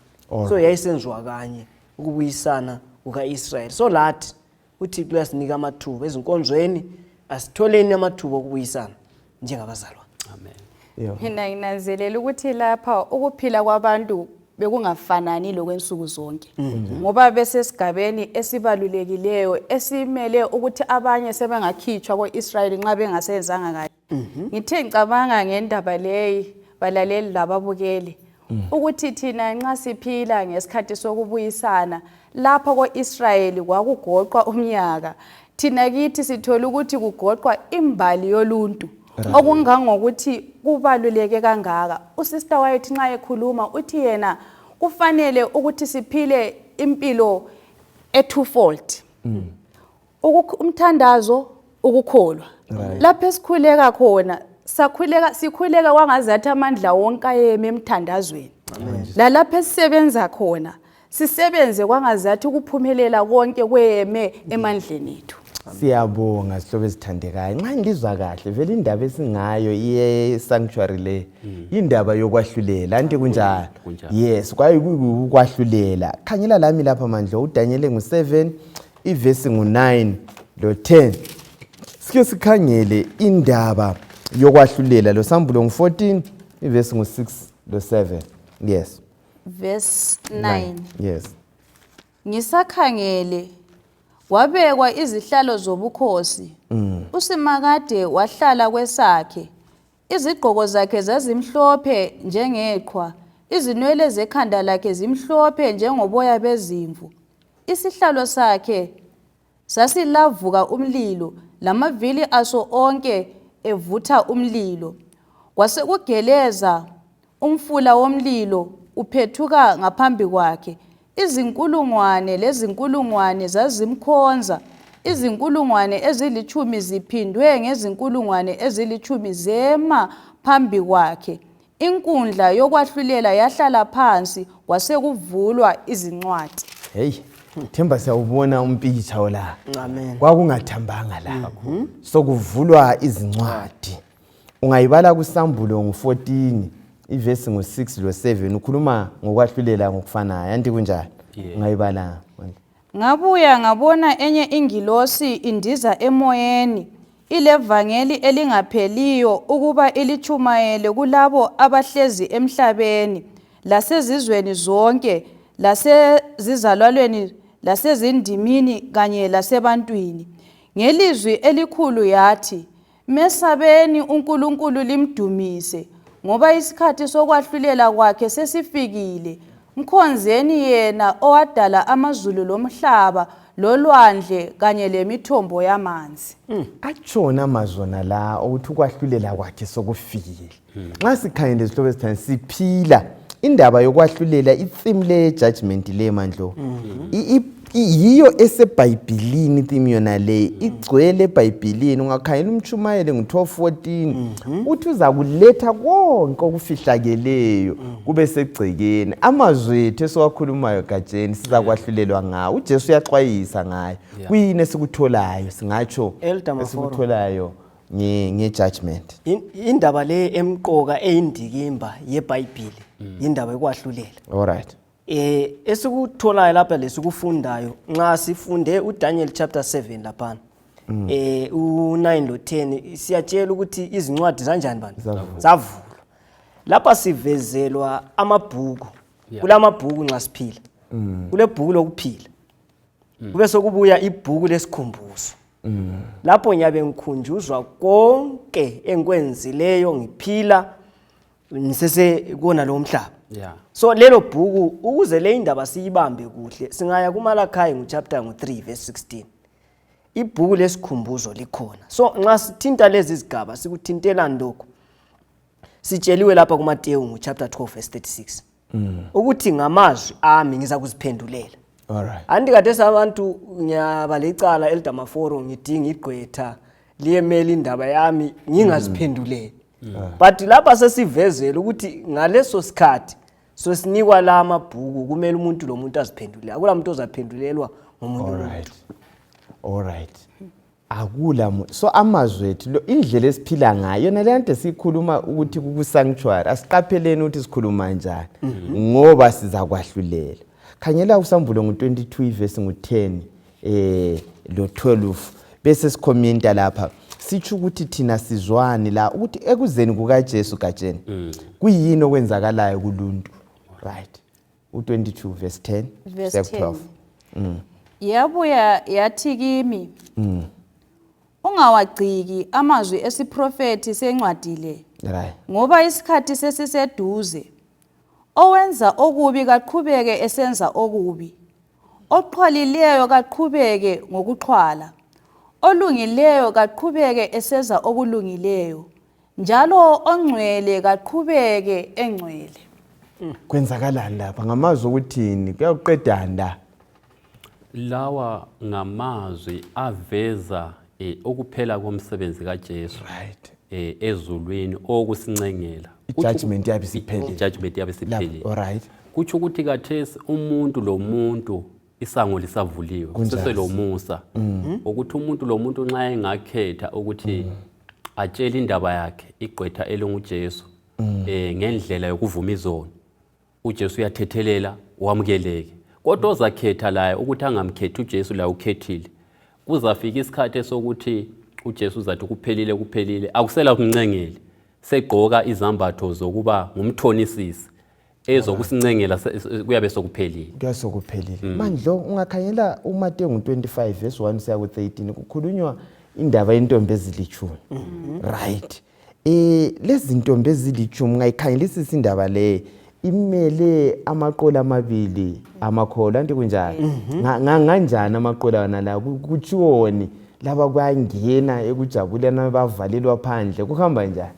So yayisenziwa kanye ukubuyisana kuka-Israyeli. So lathi uThixo uyasinika amathuba ezinkonzweni, asitholeni amathuba okubuyisana njengabazalwane. Amen. Mina nginanzelela ukuthi lapha ukuphila kwabantu bekungafanani lokwensuku zonke, ngoba besesigabeni esibalulekileyo esimele ukuthi abanye sebengakhitshwa ko-Israyeli nxa bengasenzanga kahle. Ngithe ngicabanga ngendaba leyi, balaleli lababukeli, ukuthi thina nxa siphila ngesikhathi sokubuyisana, lapho ko-Israyeli kwakugoqwa umnyaka, thina kithi sithola ukuthi kugoqwa imbali yoluntu, okungangokuthi kubaluleke kangaka. Usister wayethi nxa ekhuluma uthi yena kufanele ukuthi siphile impilo e-twofold, umthandazo, ukukholwa. Lapho esikhuleka khona, sakhuleka, sikhuleka kwangazathi amandla wonke ayeme emthandazweni. Lalapho esisebenza khona, sisebenze kwangazathi ukuphumelela konke kweyeme emandleni ethu. Siyabonga sihlobo ezithandekayo. Nxa ngizwa kahle vele, indaba esingayo iye-sanctuary le, indaba yokwahlulela, anti kunjalo? Kunjalo. Yes, kwaye kuyikwahlulela. Khangela lami lapha mandlo, uDanyele ngu-7, ivesi ngu-9 lo-10. Sike sikhangele indaba yokwahlulela, lo Sambulo ngu-14, ivesi ngu-6 lo-7. Yes. Verse 9. Yes. Ngisakhangele, kwabekwa izihlalo zobukhosi, uSimakade wahlala kwesakhe. Izigqoko zakhe zazimhlophe njengeqhwa, izinwele zekhanda lakhe zimhlophe njengoboya bezimvu. Isihlalo sakhe sasilavuka umlilo, lamavili aso onke evutha umlilo. Kwasekugeleza umfula womlilo uphethuka ngaphambi kwakhe. Izinkulungwane lezinkulungwane zazimkhonza, izinkulungwane ezilitshumi ziphindwe ngezinkulungwane ezilitshumi zema phambi kwakhe. Inkundla yokwahlulela yahlala phansi, kwasekuvulwa izincwadi. Hey, themba siyawubona umpikitsha la. Amen. Kwakungathambanga la. Sokuvulwa izincwadi. Ungayibala kuSambulo ngu-14, ivesi ngu-6 lo-7, ukhuluma ngokwahlulela ngokufanayo, anti kunjalo? Yeah. Ungayibala. Ngabuya ngabona enye ingilosi indiza emoyeni, ilevangeli elingapheliyo ukuba ilitshumayele kulabo abahlezi emhlabeni, lasezizweni zonke, lasezizalwaneni, lasezindimini kanye lasebantwini. Ngelizwi elikhulu yathi, Mesabeni uNkulunkulu limdumise, ngoba isikhathi sokwahlulela kwakhe sesifikile. Mkhonzeni yena owadala amazulu lomhlaba lolwandle kanye lemithombo yamanzi. Atshona amazona la ukuthi ukwahlulela kwakhe sokufikile. Nxa sikhangele zihlobo ezithanda siphila indaba yokwahlulela itheme le judgment le mandlo. Yiyo esebhayibhilini itheme yona le igcwele ebhayibhilini. Ungakhangela umtshumayeli ngu-12:14 uthi uzakuletha konke okufihlakeleyo kube segcekeni. Amazwi ethu esiwakhulumayo gatsheni sizakwahlulelwa ngawo. UJesu uyaxwayisa ngayo. Kuyini esikutholayo singatsho Elder Maforo. esikutholayo nge-judgment? Indaba le emqoka eyindikimba yeBhayibhili indaba yokwahlulela. All right. Esikutholayo lapha lesikufundayo nxa sifunde uDaniel chapter 7 laphana. U9 lo 10 siyatshela ukuthi izincwadi zanjani bantu? Zavulwa. Lapha sivezelwa amabhuku. Kulamabhuku nxa siphila. Kule bhuku lokuphila. Kube sokubuya ibhuku lesikhumbuzo. Lapho ngiyabe ngikhunjuzwa konke engikwenzileyo ngiphila ngisese kona lo mhlaba. So lelo bhuku ukuze le indaba siyibambe kuhle singaya kuMalakai nguchapter ngu3 verse 16. Ibhuku lesikhumbuzo likhona. So nxa sithinta lezi zigaba sikuthintelani lokho? Sitsheliwe lapha kuMateyu nguchapter 12 verse 36. Ukuthi ngamazwi ami ngiza kuziphendulela. All right. Anti kade sabantu ngiyaba lecala Elder Maforo ngidinga igqwetha liyemela indaba yami ngingaziphenduleli. But lapha sesivezela ukuthi ngaleso sikhathi sosinikwa la amabhuku kumele umuntu lo muntu aziphendulele. Akula muntu ozaphendulelwa ngomunye All umuntu. right. All right. Akula so amazwi ethu lo indlela esiphila ngayo yona le nto sikhuluma ukuthi ku sanctuary asiqapheleni ukuthi sikhuluma njani ngoba sizakwahlulela. Khangela usambulo ngo22 verse ngo10 lo 12 bese sikhomenta lapha sitsho ukuthi thina sizwani la ukuthi ekuzeni kukaJesu gatsheni kuyini okwenzakalayo kuluntu. Right. U22 verse 10 Verse kusiya ku 12. 10. Yabuya yathi kimi, ungawagciki amazwi esiprofethi sencwadi le, Right. ngoba isikhathi sesiseduze. Owenza okubi kaqhubeke esenza okubi, oxhwalileyo kaqhubeke ngokuxhwala, olungileyo kaqhubeke esenza okulungileyo, njalo ongcwele kaqhubeke engcwele. Kwenzakalani lapha? Ngamazwi okuthini? Kuyaqedani la? Lawa ngamazwi aveza ukuphela komsebenzi kaJesu. Right. Ezulwini okusincengela. I-judgment yabe isiphelile. I-judgment yabe isiphelile. All right. Kutsho ukuthi kathesi umuntu lomuntu isango lisavuliwe. Kuseselomusa. Ukuthi umuntu lomuntu nxa engakhetha ukuthi atshele indaba yakhe igqwetha elinguJesu ngendlela yokuvuma izono. uJesu uyathethelela wamukeleke. Kodwa ozakhetha laye ukuthi angamkhethi uJesu laye ukhethile. Kuzafika isikhathi esokuthi uJesu uzathi kuphelile kuphelile akusela kuncengele. Segqoka izambatho zokuba ngumthonisisi ezokusincengela kuyabe sokuphelile. Kuyabe sokuphelile. Mandlo ungakhangela uMateyu ngo25 verse 1 siya ku13 kukhulunywa indaba yentombi ezilitshumi. Right. Lezi zintombi ezilitshumi ungayikhangelisisa indaba le imele amaqola amabili amakholo anti kunjani? Nganjani amaqola wona la kutshiwoni laba kuyangena ekujabuleni bavalelwa phandle kuhamba njani?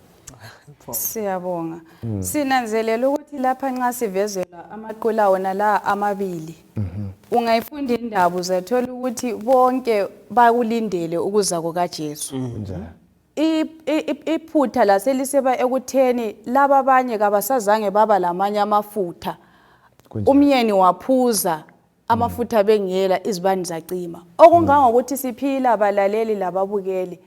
Siyabonga. Sinanzelela ukuthi lapha nxa sivezelwa amaqula wona la amabili ungayifunda indaba uzathola ukuthi bonke bakulindele ukuza kukaJesu. Kunjani? Iphutha laseliseba ekutheni laba abanye kabasazange baba lamanye amafutha. Umyeni waphuza amafutha bengela izibani zacima. Okungangokuthi siphila balaleli lababukeli.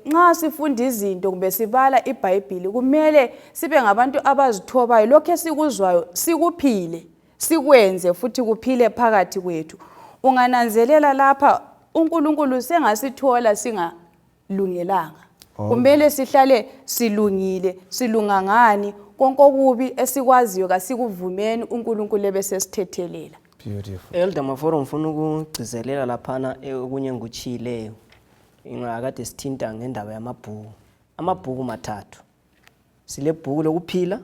Nxa sifunda izinto kumbe sibala iBhayibhili kumele sibe ngabantu abazithobayo, lokho esikuzwayo sikuphile, sikwenze futhi kuphile phakathi kwethu. Ungananzelela lapha uNkulunkulu sengasithola singalungelanga. Kumele sihlale silungile, silunga ngani? Konke okubi esikwaziyo kasikuvumeni uNkulunkulu ebesesithethelela. Beautiful. Elder Maforo ngifuna ukugcizelela laphana okunye engikutshiyileyo. Ingakade sithinta ngendaba yamabhuku. Amabhuku mathathu. Silebhuku lokuphila,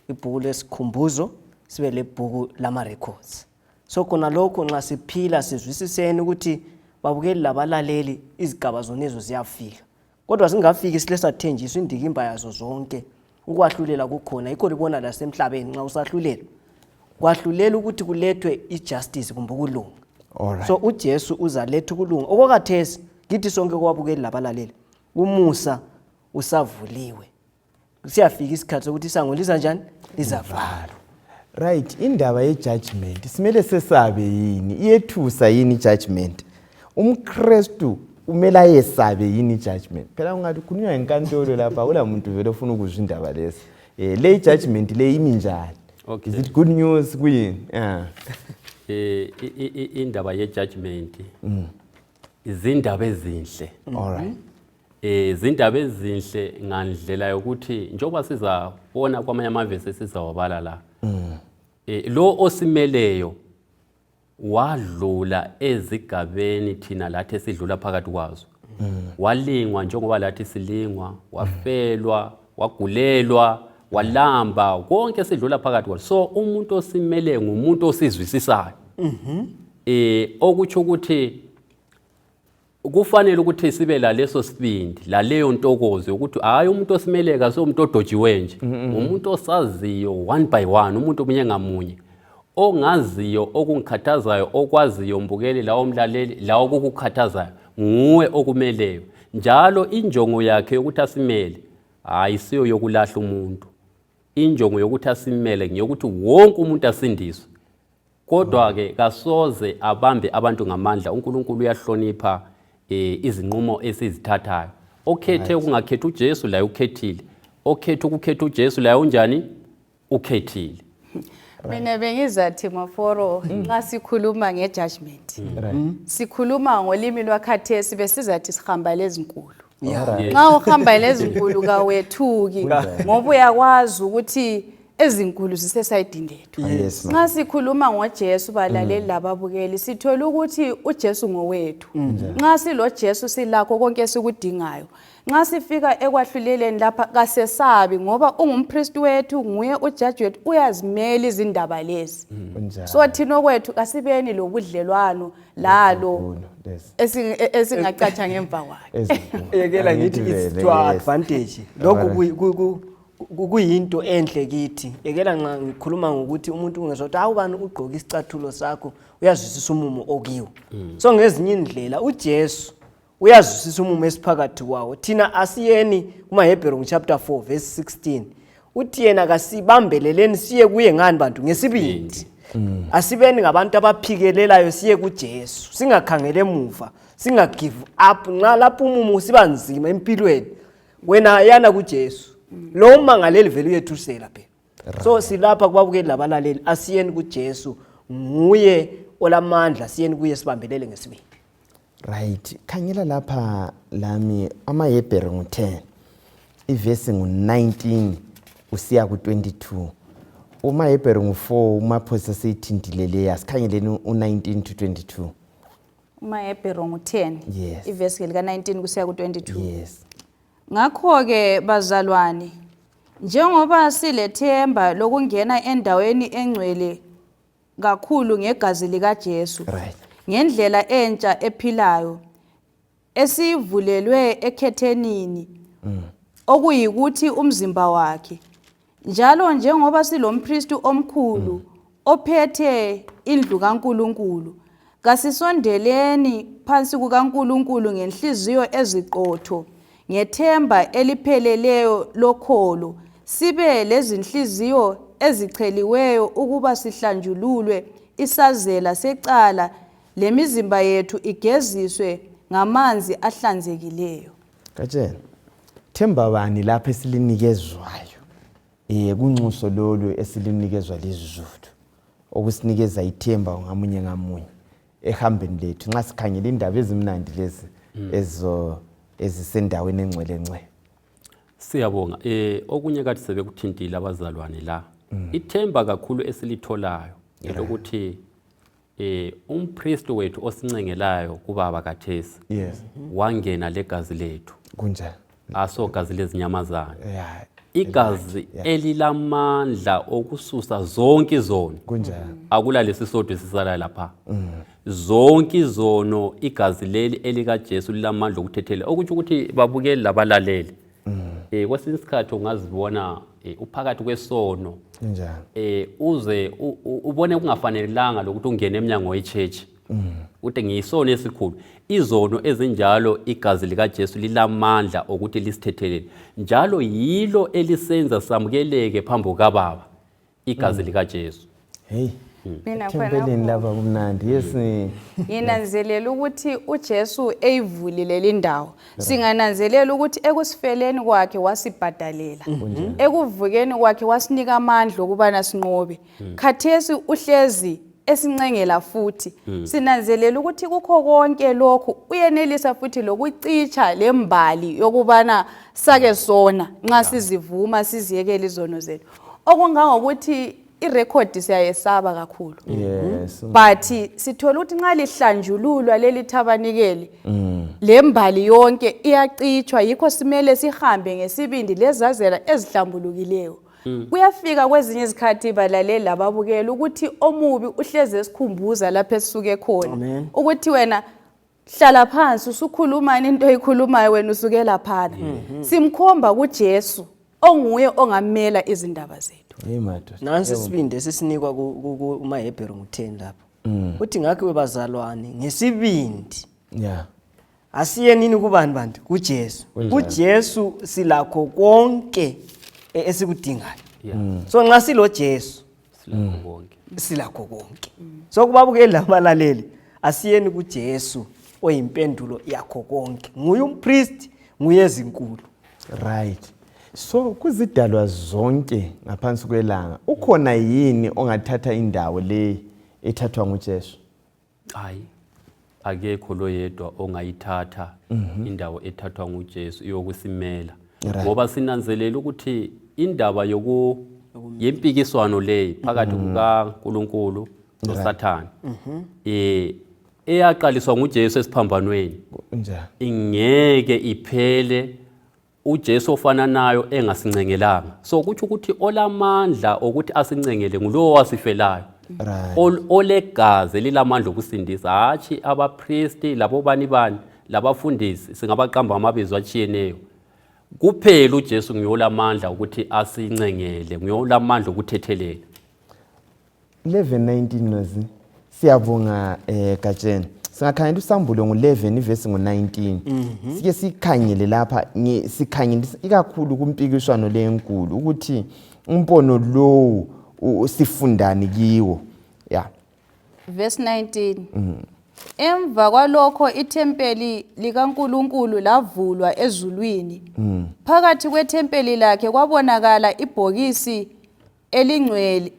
ibhuku lesikhumbuzo, sibe lebhuku lama-records. So khona lokho nxa siphila sizwisiseni ukuthi babukeli labalaleli izigaba zonezo ziyafika. Kodwa singafiki silesathenjiswa indikimba yazo zonke. Ukwahlulela kukhona, yikho libona lasemhlabeni nxa usahlulela. Kwahlulela ukuthi kulethwe ijustice kumbe ukulunga. Alright. So uJesu uzaletha ukulunga. Okwakathesi kithi sonke kwabukeli labalaleli, umusa usavuliwe. Siyafika isikhathi sokuthi isango liza njani? Lizavalwa. Right, indaba ye-judgment simele sesabe yini? Iyethusa yini i-judgment? UmKristu kumele ayesabe yini i-judgment? Phela ungathi khulunywa ngenkantolo lapha akula muntu vele ofuna ukuzwa indaba lezi. Le i-judgment le imi njani? Okay. Is it good news kuyini? Yeah. Indaba ye-judgment izindaba ezinhle. All right. Izindaba ezinhle ngandlela yokuthi njengoba sizabona kwamanye amavesi esizawabala la. Lo osimeleyo wadlula ezigabeni thina lathi esidlula phakathi kwazo. Walingwa njengoba lathi silingwa, wafelwa, wagulelwa, walamba, konke sidlula phakathi kwazo. So umuntu osimele ngumuntu osizwisisayo. Okutsho ukuthi kufanele ukuthi sibe laleso sibindi, laleyo ntokozo yokuthi hayi umuntu osimeleka so umuntu odojiwe nje, umuntu osaziyo one by one, umuntu omunye ngamunye ongaziyo okungikhathazayo, okwaziyo mbukeli lawo mlaleli lawo okukukhathazayo nguwe okumeleyo. Njalo injongo yakhe yokuthi asimele hayi siyo yokulahla umuntu, injongo yokuthi asimele ngeyokuthi wonke umuntu asindiswe. Kodwa ke kasoze abambe abantu ngamandla. uNkulunkulu uyahlonipha izinqumo esizithathayo. Okhethe ukungakhethi uJesu laye ukhethile, okhethe ukukhetha uJesu laye unjani? Ukhethile. Mina bengizathi Maforo, nxa sikhuluma nge-judgment, sikhuluma ngolimi lwakhathesi besizathi sihamba lezinkulu. Nxa uhamba lezinkulu kawethuki ngoba uyakwazi ukuthi ezinkulu zisesayidini lethu. Yes, ma'am. Nxa sikhuluma ngoJesu balaleli lababukeli, sithola ukuthi uJesu ngowethu. Nxa siloJesu silakho konke esikudingayo. Nxa sifika ekwahluleleni lapha kasesabi ngoba ungumpristi wethu, nguye ujaji wethu, uyazimela izindaba lezi. So thina okwethu kasibeni lobudlelwano lalo esingacatsha ngemva kwakhe. Yekela ngithi it's to our advantage. Lokhu kuyinto enhle kithi. Yekela nxa ngikhuluma ngokuthi umuntu ungezwa ukuthi hawu bani ugqoka isicathulo sakho, uyazwisisa umumo okiwo. So ngezinye indlela uJesu uyazwisisa umumo esiphakathi kwawo. Thina asiyeni kumaHebheru chapter 4 verse 16. Uthi yena kasibambeleleni siye kuye ngani bantu? Ngesibindi. Asibeni ngabantu abaphikelelayo siye kuJesu, singakhangele emuva, singa give up. Nxa lapho umumo siba nzima empilweni, wena yana kuJesu. Lo umangaleli vele uyethusela phela. So silapha kubabukeli labalaleli, asiyeni kuJesu, nguye olamandla, siyeni kuye sibambelele ngesibindi. Right, khangela lapha lami amaHebheru ngu-10, ivesi ngu-19 usiya ku-22. UmaHebheru ngu-4, uMaphosa seyithintile leya. Sikhangeleni u-19 to 22. UmaHebheru ngu-10. Yes. Ivesi lika-19 kusiya ku-22. Yes. Ngakho-ke bazalwane, njengoba silethemba lokungena endaweni engcwele kakhulu ngegazi likaJesu, Right. ngendlela entsha ephilayo esivulelwe ekhethenini, okuyikuthi umzimba wakhe. Njalo njengoba silompristi omkhulu ophethe indlu kaNkulunkulu, kasisondeleni phansi kukaNkulunkulu ngenhliziyo eziqotho, ngethemba elipheleleyo lokholo, sibe lezinhliziyo ezicheliweyo ukuba sihlanjululwe isazela secala, lemizimba yethu igeziswe ngamanzi ahlanzekileyo. Gatsheni, themba bani lapha esilinikezwayo kunxuso lolu esilinikezwa lizulu, okusinikeza ithemba ngamunye ngamunye ehambeni lethu nxa sikhangela indaba ezimnandi lezi ezo ezisendaweni engcwele ngcwele? Siyabonga. Okunye kathi sebekuthintile abazalwane la. Ithemba kakhulu esilitholayo elokuthi Umpristi wethu osincengelayo kubaba kathesi Yes. wangena legazi lethu. Kunjani? Asogazi lezinyamazana. Yeah. Igazi elilamandla okususa zonke izono. Kunjani? Akula lesisodwa esisala lapha. Zonke izono igazi leli elikaJesu lilamandla okuthethelela. Okutsho ukuthi babukeli labalaleli. Kwesinye isikhathi ungazibona uphakathi kwesono. Kunjani? Uze ubone kungafanelanga lokuthi ungene eminyango wechurch. Uthi ngiyisono esikhulu. Izono ezinjalo igazi likaJesu lilamandla okuthi lisithethelele. Njalo yilo elisenza samukeleke phambi kukaBaba. Igazi likaJesu. Hey. Mina Ethempelini khonapho lapha kumnandi. Yes. Nginanzelela ukuthi uJesu eyivulile lindawo. Singananzelela ukuthi ekusifeleni kwakhe wasibhadalela. Ekuvukeni kwakhe wasinika amandla okubana sinqobe. Khathesi uhlezi esincengela futhi. Sinanzelela ukuthi kukho konke lokhu uyenelisa futhi lokucitsha lembali yokubana sake sona nxa sizivuma siziyekela izono zethu. Okungangokuthi irekhodi siyayesaba kakhulu. Yes. But sithola ukuthi nxa lihlanjululwa leli thabanikeli, lembali yonke iyacitshwa, yikho simele sihambe ngesibindi lezazela ezihlambulukileyo. Kuyafika kwezinye izikhathi, balaleli lababukeli, ukuthi omubi uhlezi esikhumbuza lapho esisuke khona. Amen. Ukuthi wena hlala phansi, usukhulumani into oyikhulumayo, wena usuke laphana. Simkhomba kuJesu onguye ongamela izindaba zethu. Hey madoda. Nansi isibindi esisinikwa kumaHebheru ngu-10 lapho. Uthi ngakho bazalwane ngesibindi asiye nini kubani bantu? KuJesu. KuJesu silakho konke esikudingayo. So nxa silo Jesu Silakho konke. Silakho konke. So kubabukeli labalaleli, asiyeni kuJesu oyimpendulo yakho konke. Nguye umpriest, nguye ezinkulu. Right. So kuzidalwa zonke ngaphansi kwelanga, ukhona yini ongathatha indawo le ethathwa nguJesu? Hayi, akekho lo yedwa ongayithatha indawo ethathwa nguJesu iyokusimela. Ngoba sinanzelela ukuthi indaba yoku yempikiswano leyi phakathi kukaNkuluNkulu noSathane eyaqaliswa nguJesu esiphambanweni Kunjani? ingeke iphele uJesu ofananayo engasincengelanga. So kutsho ukuthi olamandla okuthi asincengele ngulowo wasifelayo. Olegazi elilamandla okusindisa, hatshi abapristi labo bani bani labafundisi singabaqamba amabizo atshiyeneyo. Kuphela uJesu nguye olamandla ukuthi asincengele, nguye olamandla okuthethelela. 11:19 Nozi. Siyabonga Gatsheni. Singakhangela usambulo ngo11 ivesi ngo19. Sike sikhangele lapha, sikhangele ikakhulu kumpikiswano lenkulu ukuthi umbono lowu sifundani kiwo. Yeah. Verse 19. Emva kwalokho ithempeli likaNkuluNkulu lavulwa ezulwini. Phakathi kwethempeli lakhe kwabonakala ibhokisi elingcwele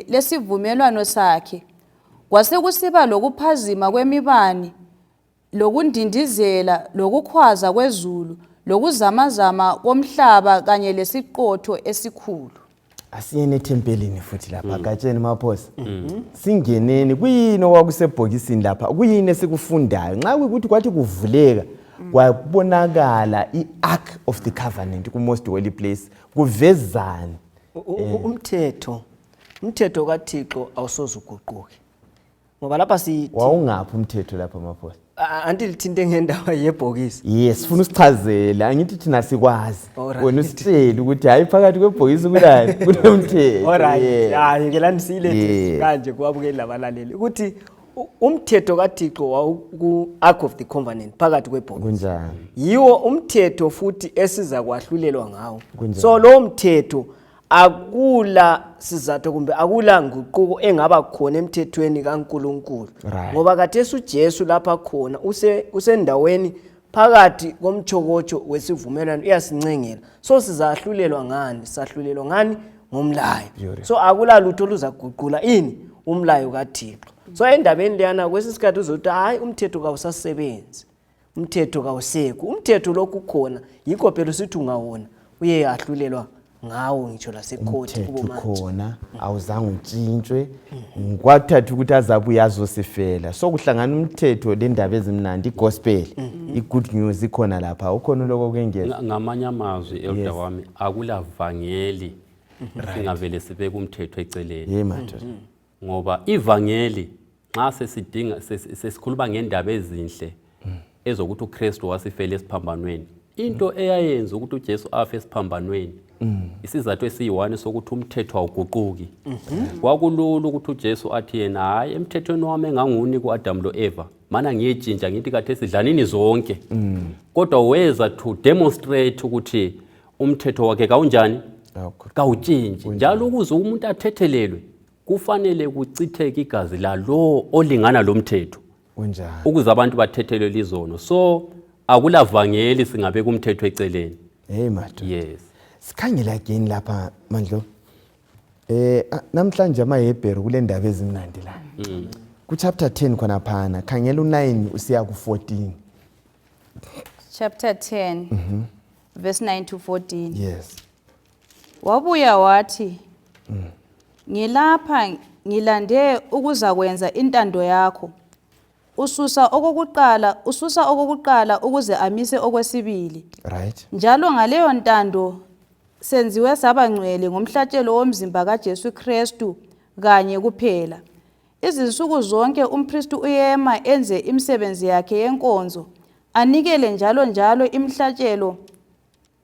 lesivumelwano sakhe. Kwasekusiba lokuphazima kwemibani, lokundindizela, lokukhwaza kwezulu, lokuzamazama komhlaba kanye lesiqotho esikhulu. Asiyeni ethempelini futhi lapha, Gatsheni Maphosa. Singeneni, kuyini okwakusebhokisini lapha? Kuyini esikufundayo? Nxa kuyikuthi kwathi kuvuleka kwabonakala i-Ark of the Covenant ku-Most Holy Place, kuvezani? Umthetho kaThixo awusoze uguquke. Ngoba lapha sithi Wawungaphi umthetho lapha, Maphosa? Anti lithinte ngendaba yebhokisi. Yes, funa usichazele, angithi thina sikwazi. Alright. Wena usitshele ukuthi hayi, phakathi kwebhokisi kulani, kunomthetho. Alright. Hayi ke lani siyilethe kanje kubabukeli labalaleli ukuthi umthetho kaThixo wawuku Ark of the Covenant phakathi kwebhokisi. Kunjani? Yiwo umthetho futhi esiza kwahlulelwa ngawo. Kunjani? So lo mthetho akula sizathu kumbe akula nguquko engaba khona emthethweni kaNkuluNkulu. Ngoba khathesi uJesu lapha khona usendaweni phakathi komtshokotsho wesivumelwano, uyasincengela. So sizahlulelwa ngani? Sahlulelwa ngani? Ngomlayo. Beautiful. So akula lutho oluzaguqula ini umlayo kaThixo. So endabeni leyana kwesinye isikhathi uzothi hayi, umthetho kawusasebenzi, umthetho kawusekho, umthetho lokhu ukhona, yikho phela usithi ungawona uye ahlulelwa ngawo ngitsho lasekhoti Umthetho khona awuzange utshintshwe, kwathatha ukuthi azabuye azosifela. So kuhlangana umthetho lendaba ezimnandi, igospel, i-good news ikhona lapha. Ukhona lokho kwengeza? Ngamanye amazwi, elder wami, akulavangeli singavele sibeke umthetho eceleni. Ye madoda. Ngoba ivangeli nxa sesidinga sesikhuluma ngendaba ezinhle ezokuthi uKristu wasifela esiphambanweni, into eyayenza ukuthi uJesu afe esiphambanweni, isizathu esiyi-1 sokuthi umthetho awuguquki. Kwakulula ukuthi uJesu athi yena, hayi, emthethweni wami enganguwunika u-Adamu lo-Eva, mana ngiyetshintsha ngithi khathesi dlanini zonke. Kodwa weza to demonstrate ukuthi umthetho wakhe kawunjani, kawutshintshi. Njalo ukuze umuntu athethelelwe kufanele kuchitheke igazi lalo olingana lomthetho, Kunjani? ukuze abantu bathethelelwe izono. So akulavangeli singabeka umthetho eceleni. Hey madoda. Yes. Sikhangela again lapha Mandlo. Namhlanje amaHebheru kule ndaba ezimnandi la. Ku chapter 10 khona phana, khangela u9 usiya ku14. Chapter 10, verse 9 to 14. Yes. Wabuya wathi, "Ngilapha ngilande ukuzakwenza intando yakho." Ususa okokuqala ukuze amise okwesibili. Njalo ngaleyo ntando senziwe saba ngcwele ngomhlatshelo womzimba kaJesu Kristu kanye kuphela. Izinsuku zonke umpristi uyema enze imisebenzi yakhe yenkonzo, anikele njalo njalo imihlatshelo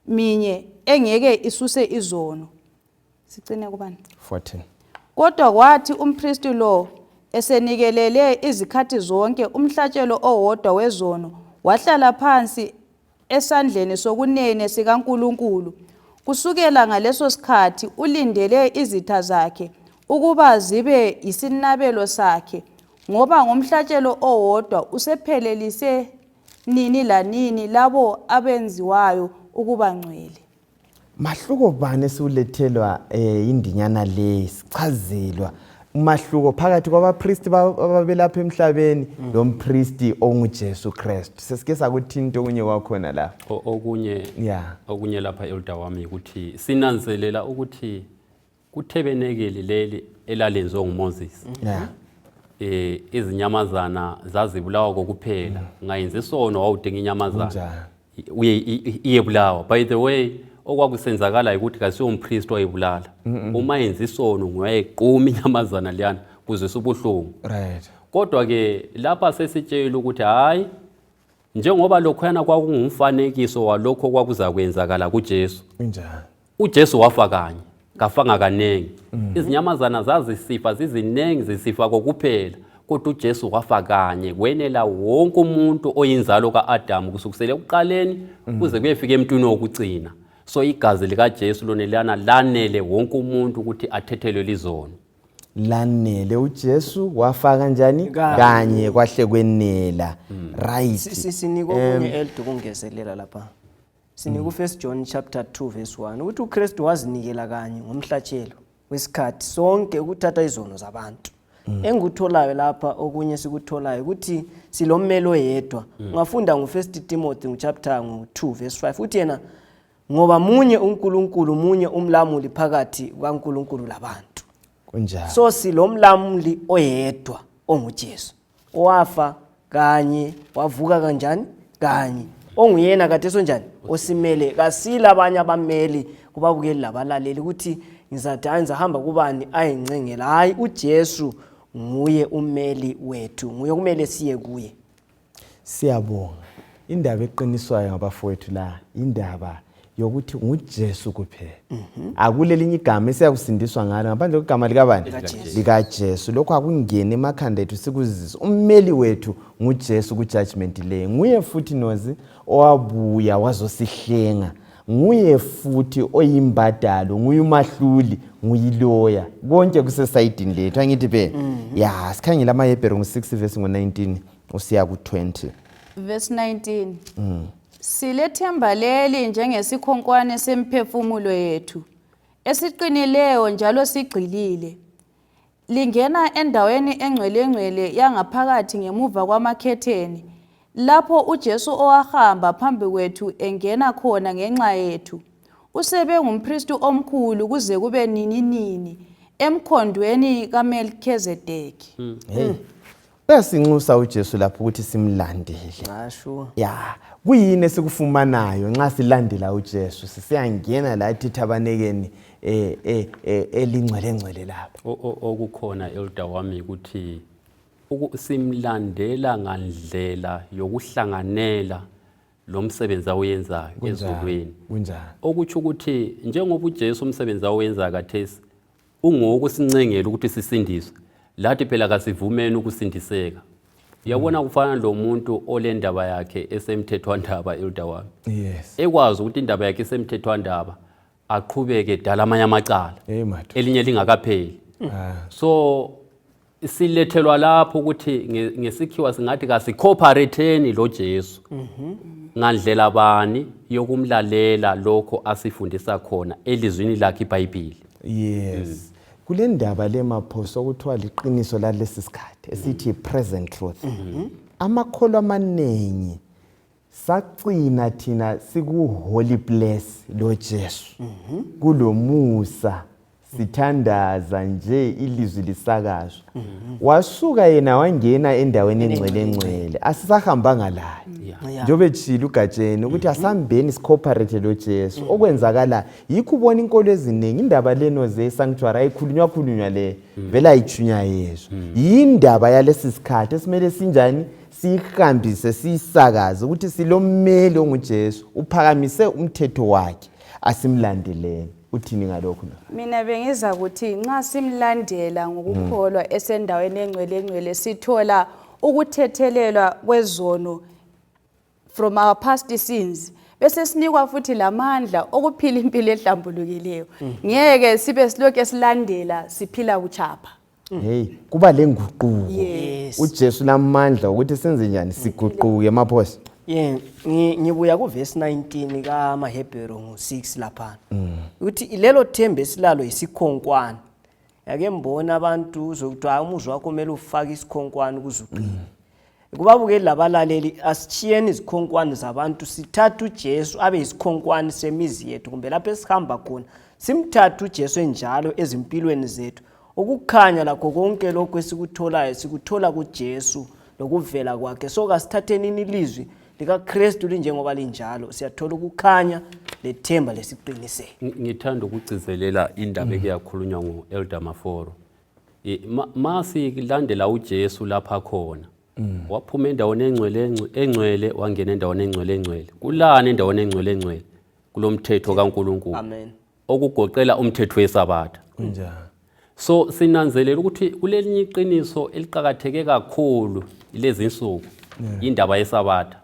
minye engeke isuse izono. Sicine kubani? 14. Kodwa kwathi umpristi lo esenikelele izikhathi zonke umhlatshelo owodwa wezono, wahlala phansi esandleni sokunene sikaNkuluNkulu. Kusukela ngaleso sikhathi ulindele izitha zakhe ukuba zibe yisinabelo sakhe, ngoba ngomhlatshelo owodwa usephelelise nini lanini labo abenziwayo ukuba ngcwele. Mahluko bani esiwulethelwa indinyana le, sichazelwa umahluko phakathi kwabapristi ababelapha emhlabeni lompristi onguJesu Kristu? Sesike sakuthinta okunye kwakhona la. Okunye okunye lapha, elder wami, ukuthi sinanzelela ukuthi kuthebenekeli leli elalenziwa nguMoses, izinyamazana zazibulawa kokuphela. Ungayenza isono wawudinga inyamazana. Kunjani? Uye iyebulawa. By the way, okwakusenzakala ukuthi kasiyo umpriest wayebulala. Uma yenza isono nguyayiquma inyamazana leyana kuzwisa ubuhlungu. Kodwa ke lapha sesitshela ukuthi hayi, njengoba lokhuyana kwakungumfanekiso walokho kwakuzakwenzakala kuJesu, Kunjani? uJesu wafa kanye, kafanga kaningi. Izinyamazana zazisifa ziziningi, zisifa kokuphela, kodwa uJesu wafa kanye kwenela wonke umuntu oyinzalo ka-Adamu kusukisela ekuqaleni kuze kuyefika emntwini wokugcina. So igazi likaJesu lonelana lanele wonke umuntu ukuthi athethelelwe izono. Lanele. uJesu wafa kanjani? Kanye. Kanye kwahle kwenela, right. Sinika okunye, elder, ukungezelela lapha. Sinika u-1 John chapter 2 verse 1 ukuthi uKristu wazinikela kanye ngomhlatshelo wesikhathi sonke ukuthatha izono zabantu. Engikutholayo lapha, okunye sikutholayo ukuthi silommeli oyedwa. Ungafunda ngu-1 Timothy ngu-chapter ngu-2 verse 5, uthi yena, ngoba munye uNkulunkulu, munye umlamuli phakathi kukaNkulunkulu labantu. Kunjani? So silomlamuli oyedwa onguJesu, owafa kanye, wavuka kanjani? Kanye. Onguyena kade sonjani osimele. Kasila abanye abameli kubabukeli labalaleli ukuthi ngizathi hayi, ngizahamba kubani ayincengela. Hayi, uJesu nguye ummeli wethu, nguye kumele siye kuye. Siyabonga. Indaba eqiniswayo ngabafowethu la, indaba yokuthi nguJesu kuphela. Akulelinye igama esiyakusindiswa ngalo ngaphandle kwegama likabani? LikaJesu. Lokho akungeni emakhanda ethu, sikuzizwe. Ummeli wethu nguJesu ku-judgment le. Nguye futhi nozi owabuya wazosihlenga. Nguye futhi oyimbadalo, nguye umahluli, nguyiloya. Konke kusesayidini lethu, angithi phela. Ya, sikhangele amaHebheru ngu-6 verse ngo-19 usiya ku-20. Verse 19. Silethemba leli njengesikhonkwane semphefumulo yethu esiqinileyo njalo sigxilile. Lingena endaweni engcwelengcwele yangaphakathi ngemuva kwamakhetheni, lapho uJesu owahamba phambi kwethu engena khona ngenxa yethu. Usebe ngumpristi omkhulu kuze kube nini nini emkhondweni kaMelkhizedeki. Hey. Uyasinxusa uJesu lapho ukuthi simlandele. Ah, sure. Ya, kuyini esikufumanayo nxa silandela uJesu? Sisiyangena lathi thabanekeni elingcwele ngcwele lapha. Okukhona elder wami ukuthi simlandela ngandlela yokuhlanganela lo msebenzi awuyenzayo ezulwini. Kunjani? Okutsho ukuthi njengoba uJesu umsebenzi awenza kathesi ungowokusincengela ukuthi sisindiswe, lathi phela kasivumeni ukusindiseka. Uyabona, kufana lo muntu olendaba yakhe esemthethwandaba, elder wami. Ekwazi ukuthi indaba yakhe isemthethwandaba, aqhubeke dala amanye amacala. Hey madoda. Elinye lingakapheli. So silethelwa lapho ukuthi ngesikhiwa singathi kasicooperateeni lo Jesu. Ngandlela bani yokumlalela lokho asifundisa khona elizwini lakhe iBhayibheli. Yes. Kule ndaba le maphoso okuthiwa liqiniso lalesi sikhathi esithi present truth. Amakholwa amaningi sacina thina siku holy place lo Jesu. Kulomusa sithandaza nje ilizwi lisakazwa. Wasuka yena wangena endaweni engcwele engcwele, asisahambanga laye. Njengoba etshilo uGatsheni ukuthi asambeni sicooperate lo Jesu. Okwenzakala yikho ubona inkolo eziningi indaba leno ze sanctuary ayikhulunywa khulunywa le, vele ayichunyayezwa. Yindaba yalesi sikhathi esimele sinjani siyihambise siyisakaze ukuthi silommeli onguJesu, uphakamise umthetho wakhe, asimlandeleni. Uthini ngalokhu na? Mina bengiza kuthi nxa simlandela ngokukholwa esendaweni engcwele engcwele sithola ukuthethelelwa kwezono from our past sins, bese sinikwa futhi lamandla okuphila impilo ehlambulukileyo. Ngeke sibe silokhu silandela siphila buchapha. Hey, kuba lenguquko. Yes. UJesu lamandla ukuthi senze njani siguquke maphosi. Yeah, ngibuya kuvesi 19 kaMahebheru ngo6 lapha. Uthi lelo themba esilalo isikhonkwane. Yake mbona abantu uzokuthi hayi umuzi wakho kumele ufake isikhonkwane ukuze uqine. Kubabukeli labalaleli, asitshiyeni izikhonkwane zabantu, sithathe uJesu abe isikhonkwane semizi yethu kumbe lapho esihamba khona. Simthathe uJesu enjalo ezimpilweni zethu. Ukukhanya lakho konke lokho esikutholayo sikuthola kuJesu lokuvela kwakhe. So kasithathenini ilizwi likaKristu linjengoba linjalo, siyathola ukukhanya lethemba lesiqiniseko. Ngithanda ukugcizelela indaba ekuyakhulunywa ngu-Elder Maforo. Masilandela uJesu lapha khona. Waphuma endaweni engcwele engcwele wangena endaweni engcwele engcwele. Kulani endaweni engcwele engcwele? Kulomthetho kaNkuluNkulu. Amen. Okugoqela umthetho weSabatha. Kunjani? So sinanzelela ukuthi kulelinye iqiniso eliqakatheke kakhulu lezi insuku, indaba yeSabatha.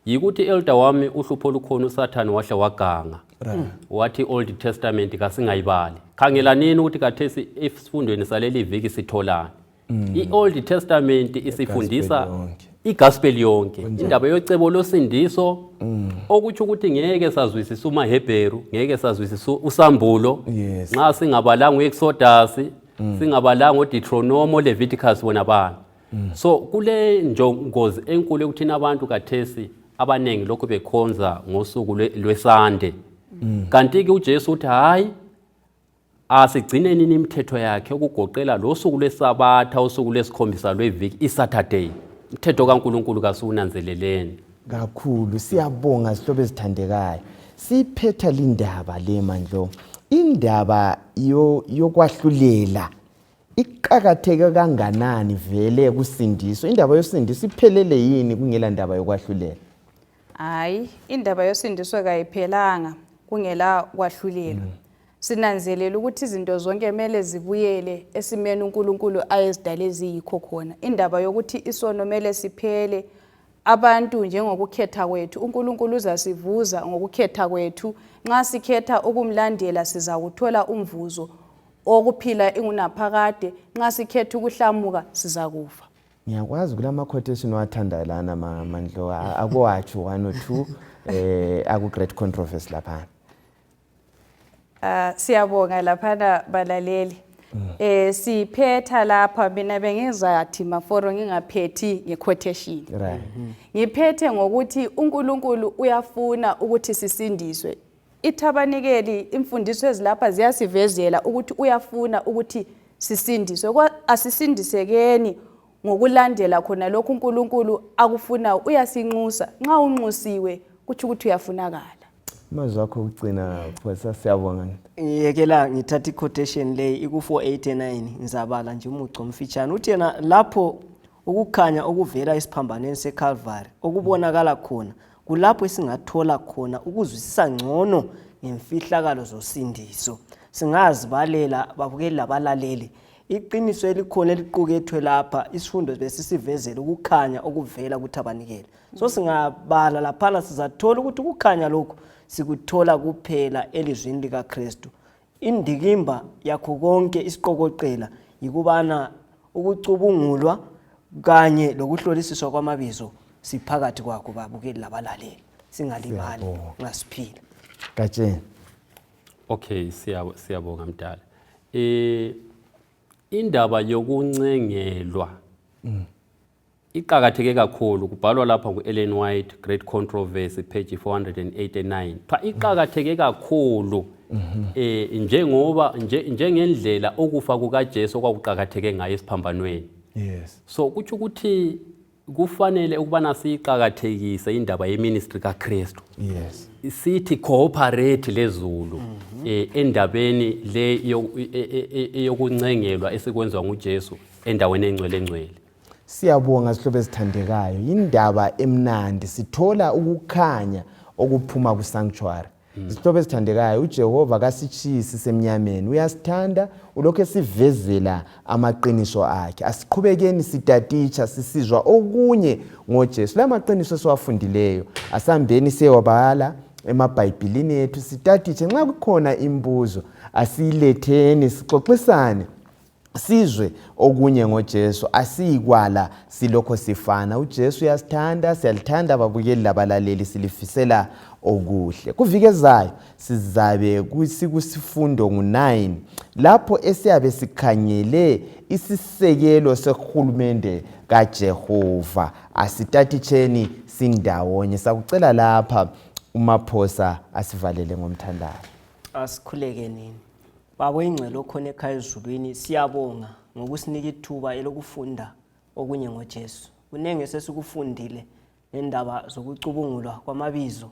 Yikuthi elder wami uhlupho olukhona uSathane wahle waganga. Wathi Old Testament kasingayibali. Khangelanini ukuthi kathesi esifundweni saleli viki sitholani. I-Old Testament isifundisa yonke. igospel yonke, indaba yocebo losindiso, okutsho ukuthi ngeke sazwisisa umaHebheru, ngeke sazwisisa uSambulo nxa singabalanga uExodus, singabalanga uDeuteronomy, Leviticus bona bani. So kule njongozi enkulu ekuthina abantu kathesi abanengi lokhu bekhonza ngosuku lweSande. Kanti ke uJesu uthi hayi, asigcineni imithetho yakhe okugoqela losuku lweSabatha, usuku lwesikhombisa lweviki, iSaturday. Umthetho kaNkuluNkulu kasiwunanzeleleni kakhulu. Siyabonga zihlobo ezithandekayo. Siphetha lindaba le mandlo, indaba yokwahlulela iqakatheke kanganani vele kusindiso? Indaba yosindiso iphelele yini kungela ndaba yokwahlulela? Hayi, indaba yosindiso kayiphelanga kungela kwahlulelwa. Sinanzelela ukuthi izinto zonke kumele zibuyele esimeni uNkulunkulu ayezidale eziyikho khona. Indaba yokuthi isono kumele siphele, abantu njengokukhetha kwethu, uNkulunkulu uzasivuza ngokukhetha kwethu. Nxa sikhetha ukumlandela sizakuthola umvuzo okuphila ingunaphakade, nxa sikhetha ukuhlamuka sizakufa. Ngiyakwazi kulama quotation owathandayo lana Mandlo, akuwatsho 1 or 2 aku Great Controversy lapha. Siyabonga laphana balaleli. Siphetha lapha, mina bengizathi Maforo ngingaphethi ngequotation. Ngiphethe ngokuthi uNkulunkulu uyafuna ukuthi sisindiswe. Ithabanikeli, imfundiso ezilapha ziyasivezela ukuthi uyafuna ukuthi sisindiswe. Asisindisekeni ngokulandela khona lokhu uNkulunkulu akufunayo. Uyasinxusa. Nxa unxusiwe kutsho ukuthi uyafunakala. Amazwi akho okugcina Phosa, siyabonga. Ngiyekela ngithatha i-quotation leyi iku-489 ngizabala nje umucu omfitshane. Uthi yena lapho ukukhanya okuvela esiphambanweni seCalvary okubonakala khona kulapho esingathola khona ukuzwisisa ngcono ngemfihlakalo zosindiso. Singazibalela babukeli labalaleli iqiniso elikhona eliqukethwe lapha isifundo besisivezela ukukhanya okuvela kuthabanikeli. So singabala laphana sizathola ukuthi ukukhanya lokhu sikuthola kuphela elizwini likaKristu. Indikimba yakho konke isiqokoqela yikubana ukucubungulwa kanye lokuhlolisiswa kwamabizo siphakathi kwakho babukeli labalaleli, singalibali nxa siphila. Gatsheni. Okay, siyabonga mdala. Indaba yokuncengelwa iqakatheke kakhulu. Kubhalwa lapha ku-Ellen White, Great Controversy, page 489. Cha, iqakatheke kakhulu njengoba njengendlela ukufa kukaJesu okwakuqakatheke ngayo esiphambanweni. Yes. So kutsho ukuthi kufanele ukubana siyiqakathekise indaba yeministry kaKristu. Yes. Sithi cooperate lezulu endabeni le yokuncengelwa esikwenziwa nguJesu endaweni engcwele engcwele. Siyabonga zihlobo ezithandekayo, indaba emnandi, sithola ukukhanya okuphuma ku-sanctuary. Zihlobo ezithandekayo, uJehova kasitshiyi sisemnyameni, uyasithanda, ulokhu esivezela amaqiniso akhe. Asiqhubekeni sitatitsha, sisizwa okunye ngoJesu. La maqiniso esiwafundileyo asambeni siyewabala emabhayibhilini ethu, sitatitshe. Nxa kukhona imibuzo asiyiletheni, sixoxisane, sizwe okunye ngoJesu. Asiyikwala silokho sifana. uJesu uyasithanda, siyalithanda ababukeli labalaleli, silifisela okuhle. Kuviki ezayo sizabe sikusifundo ngu-9 lapho esiyabe sikhangele isisekelo sehulumende kaJehova. Asitatitsheni sindawonye. Sakucela lapha uMaphosa asivalele ngomthandazo. Asikhuleke nini. Baba oyingcwele okhona ekhaya ezulwini, siyabonga ngokusinika ithuba elokufunda okunye ngoJesu. Kunengi esesikufundile ngendaba zokucubungulwa kwamabizo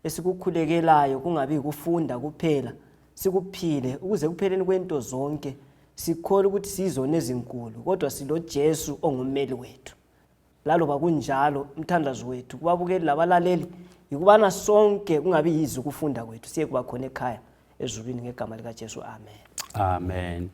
esikukhulekelayo, kungabi yikufunda kuphela, sikuphile ukuze kupheleni kwento zonke sikhole ukuthi sizona ezinkulu, kodwa siloJesu ongummeli wethu. Laloba kunjalo, umthandazo wethu kubabukeli labalaleli yikubana sonke kungabi yizi ukufunda kwethu, siye kuba khona ekhaya ezulwini ngegama likaJesu. Amen. Amen.